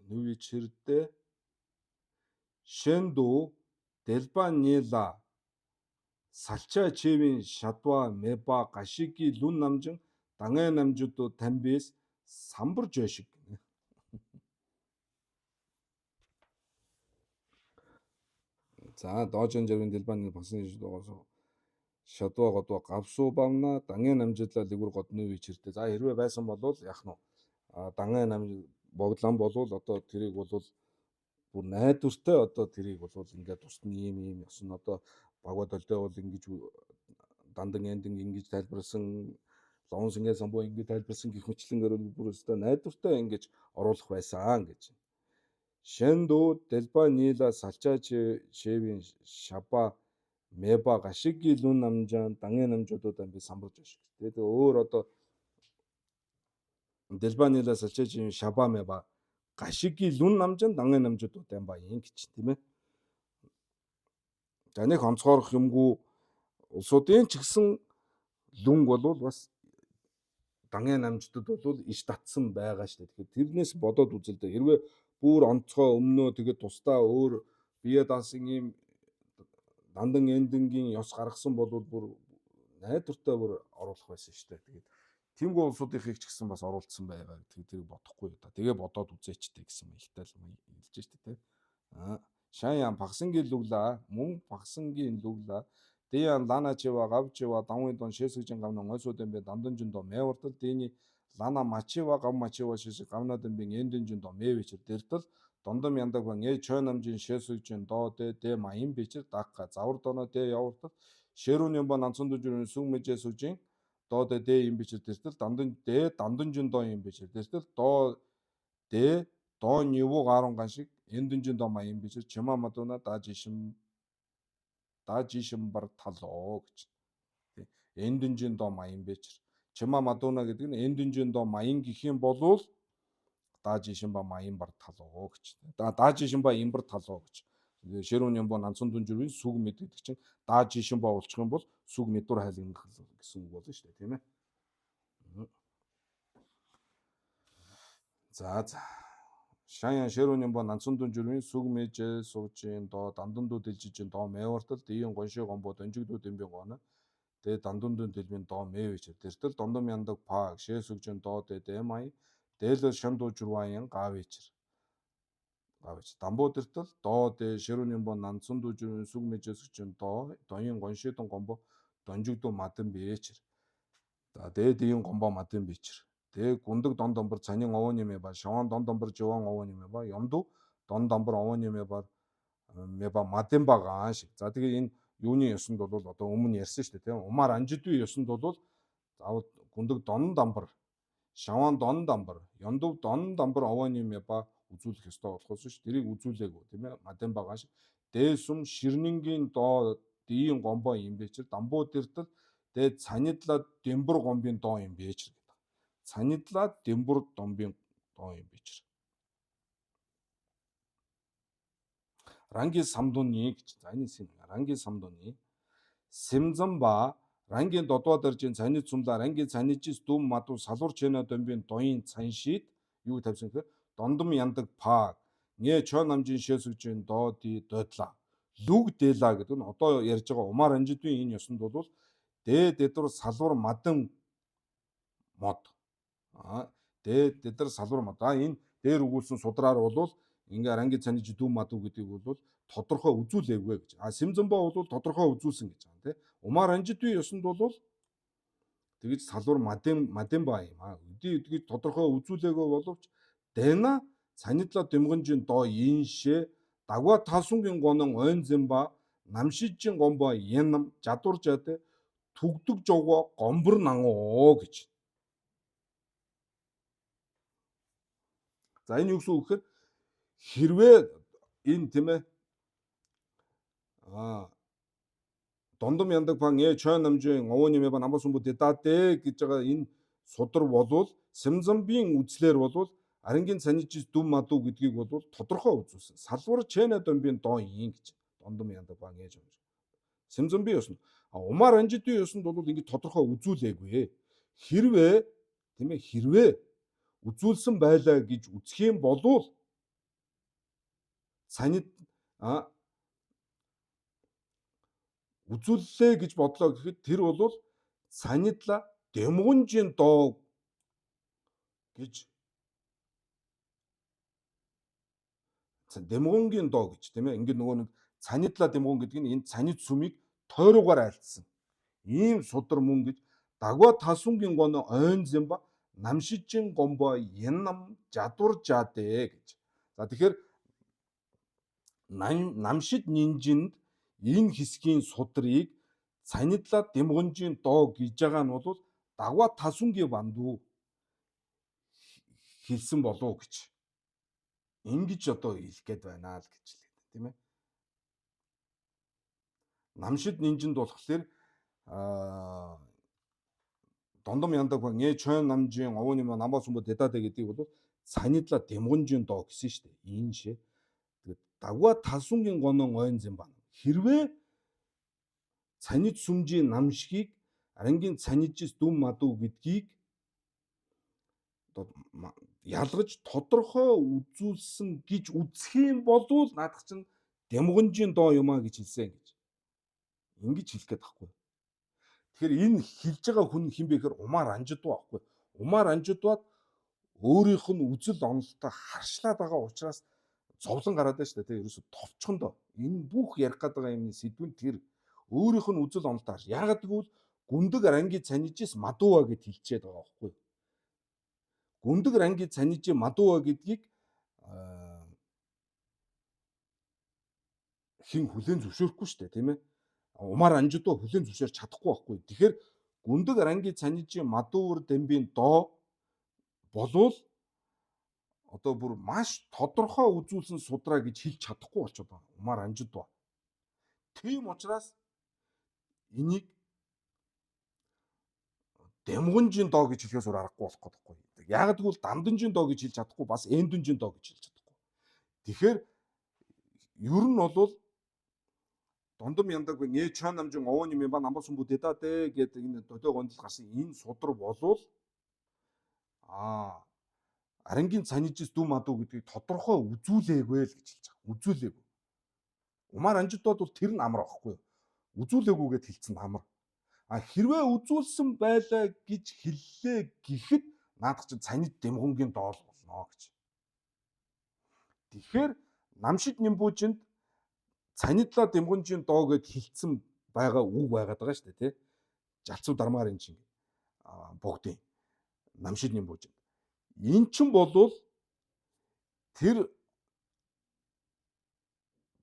нүви чирдэ шэнду дэлбанила салча чивийн шадва меба гашиги лүн намжин дангэ намжуду тамбис самбар жошиг гинэ. За доожин жарвын дэлбаны басан жидугаас шадва годва гавсуу бавна дангэ намжидлаа лигүр годны вечэртэй. За хэрвээ байсан болвол яах нь дангэ нам богдлан болвол одоо тэрийг болвол бүр найдвартай одоо тэрийг болвол ингээд тусна ийм ийм ёс нь одоо багва долдой бол ингэж дандан эндэн ингэж тайлбарласан ловон сингээ самбуу ингэж тайлбарласан гэх мэтлэнгээр бүр өстой найдвартай ингэж оруулах байсан гэж. Шэнду дэлба нила салчаа шэвийн шаба меба гашиги лүн намжаан дангэ намжуудаа би самбарж ашиг. Тэгээд өөр одоо дэлба нила салчаа шэвийн шаба меба гашиги лүн намжаан дангэ намжуудаа ба юм гэж тийм ээ. За нэг онцгойрох юмгүй улсуудын ч гэсэн лүнг болвол бас дангийн намжтад бол иш татсан байгаа шүү дээ. Тэгэхээр тэрнээс бодоод үзэл дээ. Хэрвээ бүр онцгой өмнөө тэгээд тусдаа өөр бие даасан ийм дандан эндэнгийн ёс гаргасан бол бүр найдвартай бүр оруулах байсан шүү дээ. Тэгээд Тэмгүй улсуудынхыг ч гэсэн бас оруулсан байгаа. Тэгээд тэрийг бодохгүй да. Тэгээ бодоод үзээчтэй гэсэн маягтай л хэлж штэ тэ. Аа Шаян багсангийн лүгла мөн багсангийн лүгла Диян лана чива гав чива давын дон шэсгжин гавна ngойсуудын бэ данданжин до мэвартал дини лана мачива гав мачива шэс гавнадын бэ эндэнжин до мэвичэр дэртэл дондом яндаг ба нэ чойнамжин шэсгжин до дэ дэ маян бичэр дакка завар доно дэ явартал шэрүн юм ба нанцсан дүжүрэн сүг мэжээ сүжин до дэ дэ юм бичэр дэртэл дандан дэ данданжин до юм бичэр дэртэл до дэ до ниву гарун ган шиг эндэнжин до маян бичэр чима мадуна дажишим дажишимбар талоо гэж. Эндэнжин до маян бичэр. Чима мадуна гэдэг нь эндэнжин до маян гэх юм болвол дажишимба маян бар талоо гэж. Дажишимба имбар талоо гэж. Шэрүүн юм бо нанцсан дүнжүрийн сүг мэд гэдэг чинь дажишимба болчих юм бол сүг мэдур хайлгнах гэсэн үг болно шүү дээ, тийм ээ. За за. Шаян шэрүүн юм бо нанцсан дүнжүрийн сүг мэжээ суужин до дандан дүү дэлжижин до мэвартал дийн гонши гомбо донжигдүү дэмбин гоно дэ дандан дүү дэлбин до мэвичэр дэртэл дондом яндаг паг шээ сүгжин до дэ дэмай дээлэр шандуу журваян гавичэр гавич дамбуу дэртэл до дэ шэрүүн юм бо нанцсан дүнжүрийн сүг мэжээ сүжин до доyin гоншидон гомбо донжигдүү мадан бэчэр за дэ дийн гомбо мадан бэчэр дэ гундаг дон домбор цанин овооны мэ ба шаван дон домбор живан овооны мэ ба ямду дон домбор овооны мэ ба мэ ба мадын багаан шиг. За тэгээ энэ юуны ёсонд бол одоо өмнө ярьсан шүү дээ тийм умар анжидвийн ёсонд бол заавал гундаг дон дамбар шаван дон дамбар яндув дон дамбар овооны мэ ба үзүүлэх ёстой болохоос ш тэрийг үзүүлээгүй тийм ээ мадын багаан шиг. Дээсүм ширнэнгийн доо дийн гомбо юм бэчэр дамбуу дэртэл дэ цанидла дэмбэр гомбын доо юм бэчэр гэдэг. Цанидла дэмбэр домбын доо юм бэчэр. Ранги самдуны гэж. За энэ сэм ранги самдуны сэмзамба рангийн додвоо даржин цанид сумла рангийн цанижис дүм маду салуур чэнэ домбын доyin цаншид юу тавьсан гэхээр дондом яндаг паг нэ чо намжин шэсүгжин доо ди дойдлаа лүг дэла гэдэг нь одоо ярьж байгаа умар анжидвийн энэ ёсонд бол дэ дэдвар салуур мадан мод а дэ дэдэр салуур мод а энэ дээр өгүүлсэн судраар бол ингээ ранги цаниж дүм маду гэдгийг бол тодорхой үзүүлээгүй гэж. А сэмзэмбо бол тодорхой үзүүлсэн гэж байгаа тийм. Умар анжидвийн ёсонд бол тэгж салуур мадын мадын ба юм а. Өдий өдгий тодорхой үзүүлээгүй боловч дэна цанидла дэмгэнжин доо иншээ дагва тасунгийн гонон ойнзэн ба намшижин гомбо янам жадур жад түгдэг жогоо гомбор нангоо гэж. За энэ юу гэсэн үг гэхээр хэрвээ энэ тийм ээ а дондом яндаг пан э чой намжин овооны мэ ба намба сумбу дэдадэ гэж байгаа энэ судар болвол сэмзамбийн үзлэр болвол арангийн цанижис дүм маду гэдгийг бол тодорхой үзүүлсэн. Салвар чэнэ домбын доо ин гэж дондом яндаг пан э чой. Сэмзамбийн ёсонд а умар анжидын ёсонд бол ингэж тодорхой үзүүлээгүй. Хэрвээ тийм ээ хэрвээ үзүүлсэн байлаа гэж үзэх юм болвол Цанид үзүүллээ гэж бодлоо гэхэд тэр бол цанидла дэмгүнжийн доо гэж дэмгүнгийн доо гэж тийм ээ. Ингээд нөгөө нэг цанидла дэмгүн гэдэг нь энэ цанид сүмийг тойруугаар айлтсан. Ийм судар мөн гэж дагва тасунгийн гоно ойн зэмба намшижин гомбо янам жадур жадэ гэж. За тэгэхээр намшид нинжинд энэ хэсгийн судрыг цанидла дэмгүнжийн доо гэж байгаа нь бол дагва тасунгийн бандуу хэлсэн болов гэж. Ингэж одоо хэлэх гээд байна л гэж хэлээд тийм ээ. Намшид нинжинд болохоор дондом яндаг ба нэ чойн намжин овооны намба сумба дэдадэ гэдгийг бол цанидла дэмгүнжийн доо гэсэн шүү дээ. Энэ шээ. Тэгээд дагва тасунгийн гонон ойн зэм байна. Хэрвээ цанид сүмжийн намшгийг арангийн цанижис дүм мадуу гэдгийг одоо ялгаж тодорхой үзүүлсэн гэж үзэх юм болвол наадах чинь дэмгүнжийн доо юм а гэж хэлсэн гэж. Ингэж хэлэх гээд байхгүй. Тэгэхээр энэ хэлж байгаа хүн хэн бэ гэхээр Умар Анжидва байхгүй. Умар Анжидвад өөрийнх нь үзэл онолтой харшлаад байгаа учраас зовлон гараад байна шүү дээ. Ерөөсө товчхондоо энэ бүх ярих гээд байгаа юмны сэдвэн тэр өөрийнх нь үзэл онолтой харш. Яагаад гэвэл гүндэг ранги цанижис мадууа гэд хэлчихэд байгаа байхгүй. Гүндэг ранги цанижи мадууа гэдгийг хэн хүлээн зөвшөөрөхгүй шүү дээ, тийм ээ. Умар Анжидва хүлээн зөвшөөрч чадахгүй байхгүй. Тэгэхээр гүндэг ранги цанижи мадуур дамбийн доо болвол одоо бүр маш тодорхой үзүүлсэн судраа гэж хэлж чадахгүй болчиход байгаа. Умар Анжидва. Тийм учраас энийг дэмгүнжийн доо гэж хэлэхээс өөр аргагүй болох гэдэг байхгүй. Яагаад гэвэл дамданжийн доо гэж хэлж чадахгүй, бас эндүнжийн доо гэж хэлж чадахгүй. Тэгэхээр ер нь бол дондом яндаг нэ чон намжин овооны юм ба намба сумбу дэдадэ гэдэг энэ додой гондол гарсан энэ судар болвол арангийн цанижис дүм мадуу гэдгийг тодорхой үзүүлээгүй л гэж хэлж байгаа. Үзүүлээгүй. Умар Анжидод бол тэр нь амар байхгүй юу? Үзүүлээгүй гэд хэлсэн амар. А хэрвээ үзүүлсэн байлаа гэж хэллээ гэхэд наадах чинь цанид дэмгүнгийн доол болно гэж. Тэгэхээр намшид нимбүүжинд цанидла дэмгүнжийн доо гэд хэлсэн байгаа үг байгаад байгаа шүү дээ, тий. Жалцуу дармаар энэ чинь богдын намшид нимбүүжинд. Эн чинь болвол тэр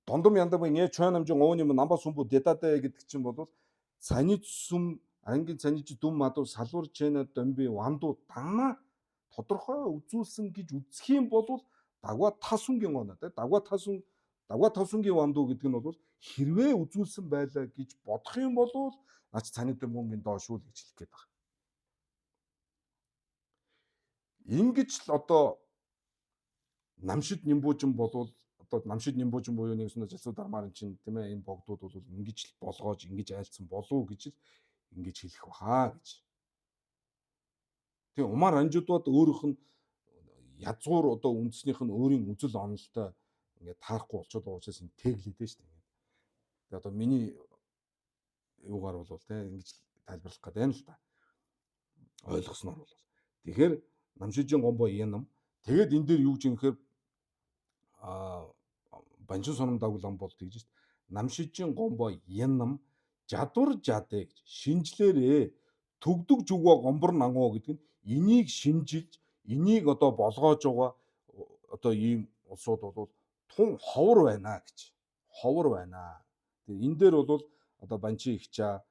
дондом яндаг нэ чойн намжин ууны намба сумбу дэдадэ гэдэг чинь бол цанид сүм арангийн цаниж дүм мадуу салвар чэна домби ванду дагна тодорхой үзүүлсэн гэж үзэх юм бол дагва тасунгийн оноо тэ дагва тасун дагва тасунгийн ванду гэдэг нь бол хэрвээ үзүүлсэн байлаа гэж бодох юм бол наач цанид дүмбунгийн доо шүү л гэж хэлэх гээд байгаа. Ингэж л одоо намшид нимбүүжин болвол одоо намшид нимбүүжин буюу нэг сүнэ жалцуу дармаар чинь тийм ээ энэ богдууд бол ингэж л болгоож ингэж айлцсан болов гэж л ингэж хэлэх баха гэж. Тэгээ Умар Анжидвад өөрийнх нь язгуур одоо үндснийх нь өөрийн үзэл онолтой ингээд таарахгүй болчиход байгаа учраас энэ тэглээд шүү дээ. Тэгээ одоо миний юугаар бол тийм ингэж тайлбарлах гэдэг юм л та. Ойлгосноор бол. Тэгэхээр намшижин гомбо янам. Тэгээд энэ дээр юу гэж юм гэхээр банчин соном дагуулан бол тэгж шít. Намшижин гомбо янам жадвар жадэ гэж шинжлээрээ төгдөг жүгөө гомбор нангуу гэдэг нь энийг шинжилж энийг одоо болгоож байгаа одоо ийм улсууд бол тун ховор байна гэж. Ховор байна. Тэгээ энэ дээр бол одоо банчин ихчаа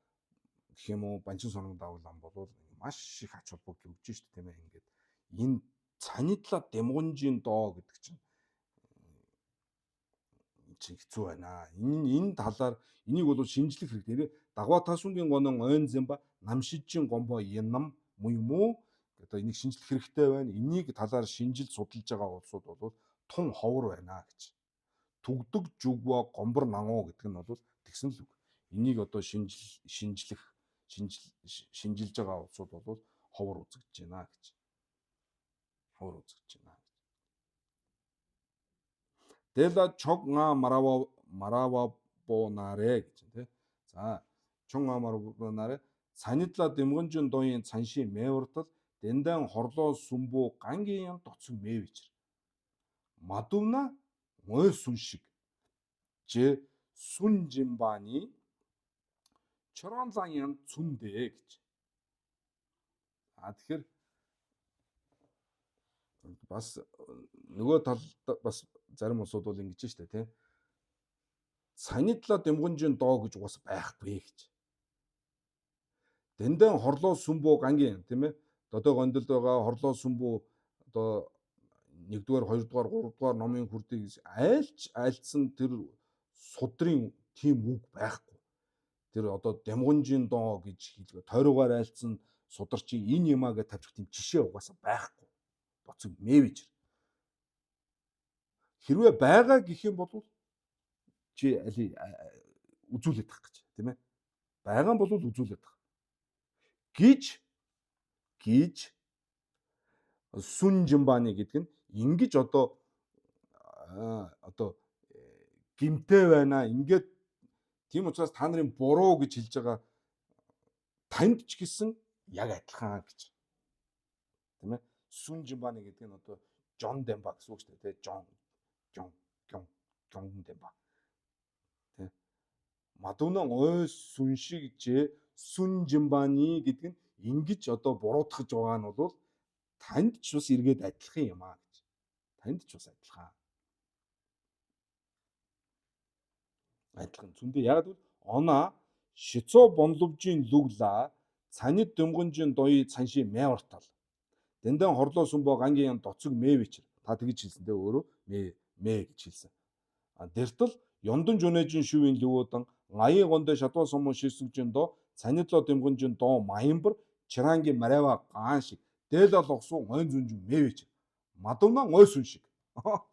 гэх юм уу банчин соном дагуулан бол маш их ач холбогдол өгч шít тийм ээ ингээд энэ цанидла дэмгүнжийн доо гэдэг чинь хэцүү байна. Энэ талаар энийг бол шинжлэх хэрэгтэй. Дагва тасунгийн гонон ойн зэмба намшижин гомбо янам муу юм уу? Одоо энийг шинжлэх хэрэгтэй байна. Энийг талаар шинжил судалж байгаа улсууд бол тун ховор байна гэж. Түгдэг жүгва гомбор нангуу гэдэг нь бол тэгсэн л үг. Энийг одоо шинжлэх шинжилж байгаа улсууд бол ховор үзэгдэж байна гэж. Ховор үзэгдэж байна. Дэла чог га марава марава бонарэ гэж тий. За чон га марава бонарэ цанидла дэмгэнжин доyin цанши мэвэртал дэндэн хорлоо сүмбүү гангийн ям доцог мэвичэр. Мадувна ой сүн шиг же сүн жимбани чоронлан ян цүндэ гэж. А тэгэхээр бас нөгөө талд бас зарим улсууд бол ингэж штэ тий. Цанидлаа дэмгэнжин доо гэж угаас байхгүй гэж. Дэндэн хорлоо сүмбүү гангийн тийм ээ. Додой гондолд байгаа хорлоо сүмбүү одоо 1-р 2-р 3-р номын хүрдийг айлч айлцсан тэр судрын тийм үг байхгүй. Тэр одоо дэмгэнжин доо гэж хэлдэг. Тойрогоор айлцсан сударчин энэ юмаа гэж тавьчих тийм жишээ угаасаа байхгүй. Боцог мэвэж. Хэрвээ байгаа гэх юм бол чи али үзүүлээд тах гэж тийм ээ. Байгаа бол үзүүлээд тах. Гэж гэж сүн жимбаны гэдэг нь ингэж одоо одоо гимтэй байна. Ингээд тийм учраас та нарын буруу гэж хэлж байгаа танд ч гэсэн яг адилхан гэж. Тийм ээ. Сүн жимбаны гэдэг нь одоо Жон Демба гэсэн үг шүү дээ, тийм Жон Жон Жон Жон Демба. Тийм. Мадуна ой сүн шиг же сүн жимбаны гэдэг нь ингэж одоо буруутгаж байгаа нь бол танд ч бас эргээд адилхан юм аа гэж. Танд ч бас адилхан. Адилхан. Зүндээ яг л оноо шицо бонловжийн лүгла цанид дэмгэнжин дои цанши мэвартал. Дэндэн хорлоо сүмбо гангийн ям доцог мэвичэр. Та тэгж хэлсэн те өөрөө мэ мэ гэж хэлсэн. А дэртэл ёндон жунэжин шүвийн лүвөдэн аян гондэ шатва сомон шисгжин до цанидло дэмгэнжин до маямбар чиранги марева гаан шиг дээл олгосон гойн зүнжин мэвич. Мадуна гой сүн шиг.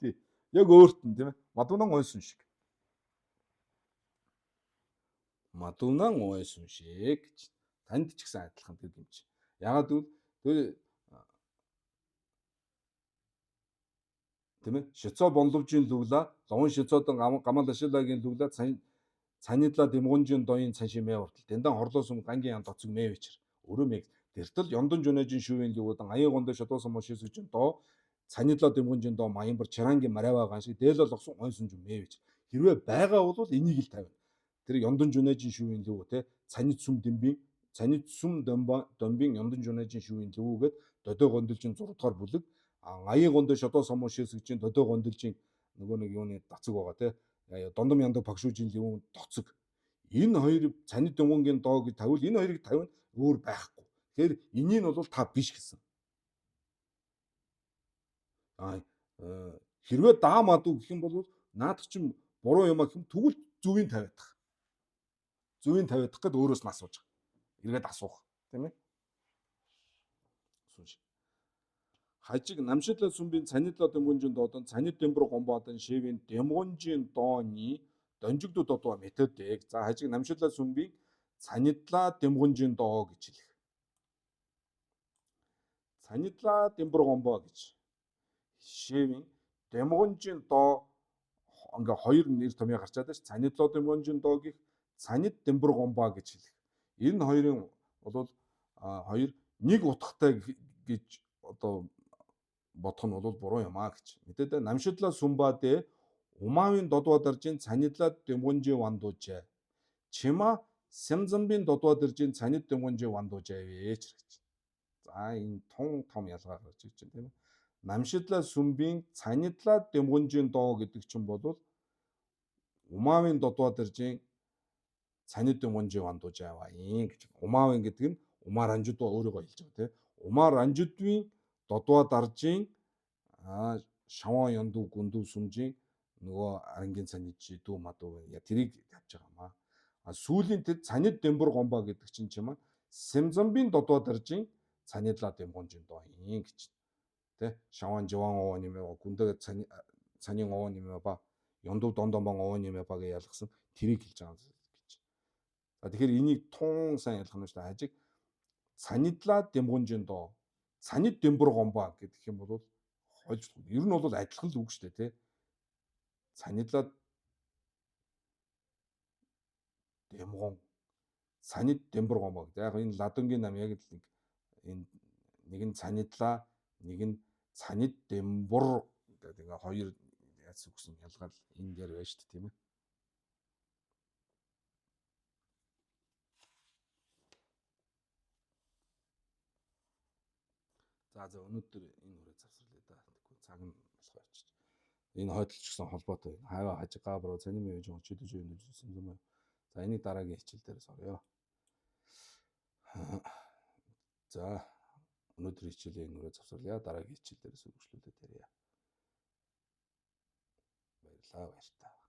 Тий. Яг өөрт нь тийм ээ. Мадуна гой сүн шиг. Мадуна гой сүн шиг гэж. Танд ч гэсэн адилхан тэр гэмч. Ягаад гэвэл тэр тийм ээ. Шицо бонловжийн лүгла, ловон шицодон гамал ашилагийн лүгла цанидла дэмгүнжин доyin цанши мэ уртал. Дэндэн хорлоосон гангийн ян доцог мэ вечэр. Өрөө мэ. Тэртэл ёндон жунэжин шүвийн лүгүүдэн аян гондо шодоосон мо шисгжин доо цанидла дэмгүнжин доо маянбар чарангийн мараваа ган шиг дээл болгосон ойнсон жун мэ вечэр. Хэрвээ байгаа бол энийг л тавина. Тэр ёндон жунэжин шүвийн лүгүү те цанид сүм дэмбийн цанид сүм домбын ёндон жунэжин шүвийн лүгүүгээд додой гондолжин 6 дугаар бүлэг аян гондо шодоосон мо шисгжин додой гондолжин нөгөө нэг юуны дацаг байгаа те дондом яндаг багшүүжин лүгүүн доцог. Энэ хоёр цанид дэмгүнгийн доо гэж тавил энэ хоёрыг тавина өөр байхгүй. Тэгэхээр энийг нь бол та биш гэсэн. А хэрвээ даа мадуу гэх юм бол наадах чинь буруу юм а гэх юм тэгвэл зөвийн тавиадах. Зөвийн тавиадах гэд өөрөөс нь асууж байгаа. Эргээд асуух тийм ээ. Сүнш. Хажиг намшидлаа сүмбийн цанидлаа дэмгүнжин доодон цанид дэмбэр гомбоодон шивийн дэмгүнжин дооны донжигдуу додоо методыг. За хажиг намшидлаа сүмбийн цанидлаа дэмгүнжин доо гэж хэлэх. Цанидлаа дэмбэр гомбоо гэж. Шивийн дэмгүнжин доо ингээ хоёр нэр томьёо гарчаад ш. Цанидлаа дэмгүнжин доо гих цанид дэмбэр гомбоо гэж хэлэх. Энэ хоёрын бол хоёр нэг утгатай гэж одоо бодох нь бол буруу юм а гэж. Мэдээд намшидлаа сүмбадэ умавын додва даржин цанидлаа дэмгүнжин вандуужээ. Чима сямзамбын додва даржин цанид дэмгүнжин вандуужээ вэч гэж. За энэ тун том ялгаа гарч ирж байна тийм ээ. Намшидлаа сүмбийн цанидлаа дэмгүнжин доо гэдэг чинь бол умавын додва даржин цанид дэмгүнжин вандуужээ аваа юм гэж. Умавын гэдэг нь умаар анжид өөрийгөө хэлж байгаа тийм. Умаар анжидвын додва даржин шаван яндуу гүндүү сүмжийн нөгөө арангийн цанид дүү мадуу я тэрийг тавьж байгаа маа. А сүүлийн тэр цанид дэмбэр гомбо гэдэг чинь чимаа сэмзамбын додва даржин цанидлаа дэмгонжин доо юм гэж. Тэ шаван живан оо нэмээ гүндэг цанин оо нэмээ ба яндуу дондомбон оо нэмээ ба гэж ялгсан тэрийг хэлж байгаа гэж. За тэгэхээр энийг тун сайн ялгах нь шүү дээ. Хажиг цанидлаа дэмгонжин доо цанид дэмбэр гомбо гэдэг юм бол хольж ер нь бол адилхан л үг шүү дээ тий. Цанидлаа Дэмгон Санид Дэмбэргомог. За яг энэ Ладангийн нам яг л нэг энэ нэг нь Цанидлаа, нэг нь Цанид Дэмбур гэдэг ингээ хоёр яц үгсэн ялгаал энэ дээр байна шүү дээ, тийм ээ. За за өнөөдөр энэ хүрээ завсарлаа да. Тэгэхгүй цаг нь болохоо очиж. Энэ хойдолч гэсэн холбоотой. Хайва хажиг габро цаним явж байгаа чидэж юу гэсэн юм. За энийг дараагийн хичээл дээрээс оръё. За өнөөдрийн хичээлээ энэ хүрээ завсарлаа. Дараагийн хичээл дээрээс үргэлжлүүлээд ярья. Баярлалаа, баяртай.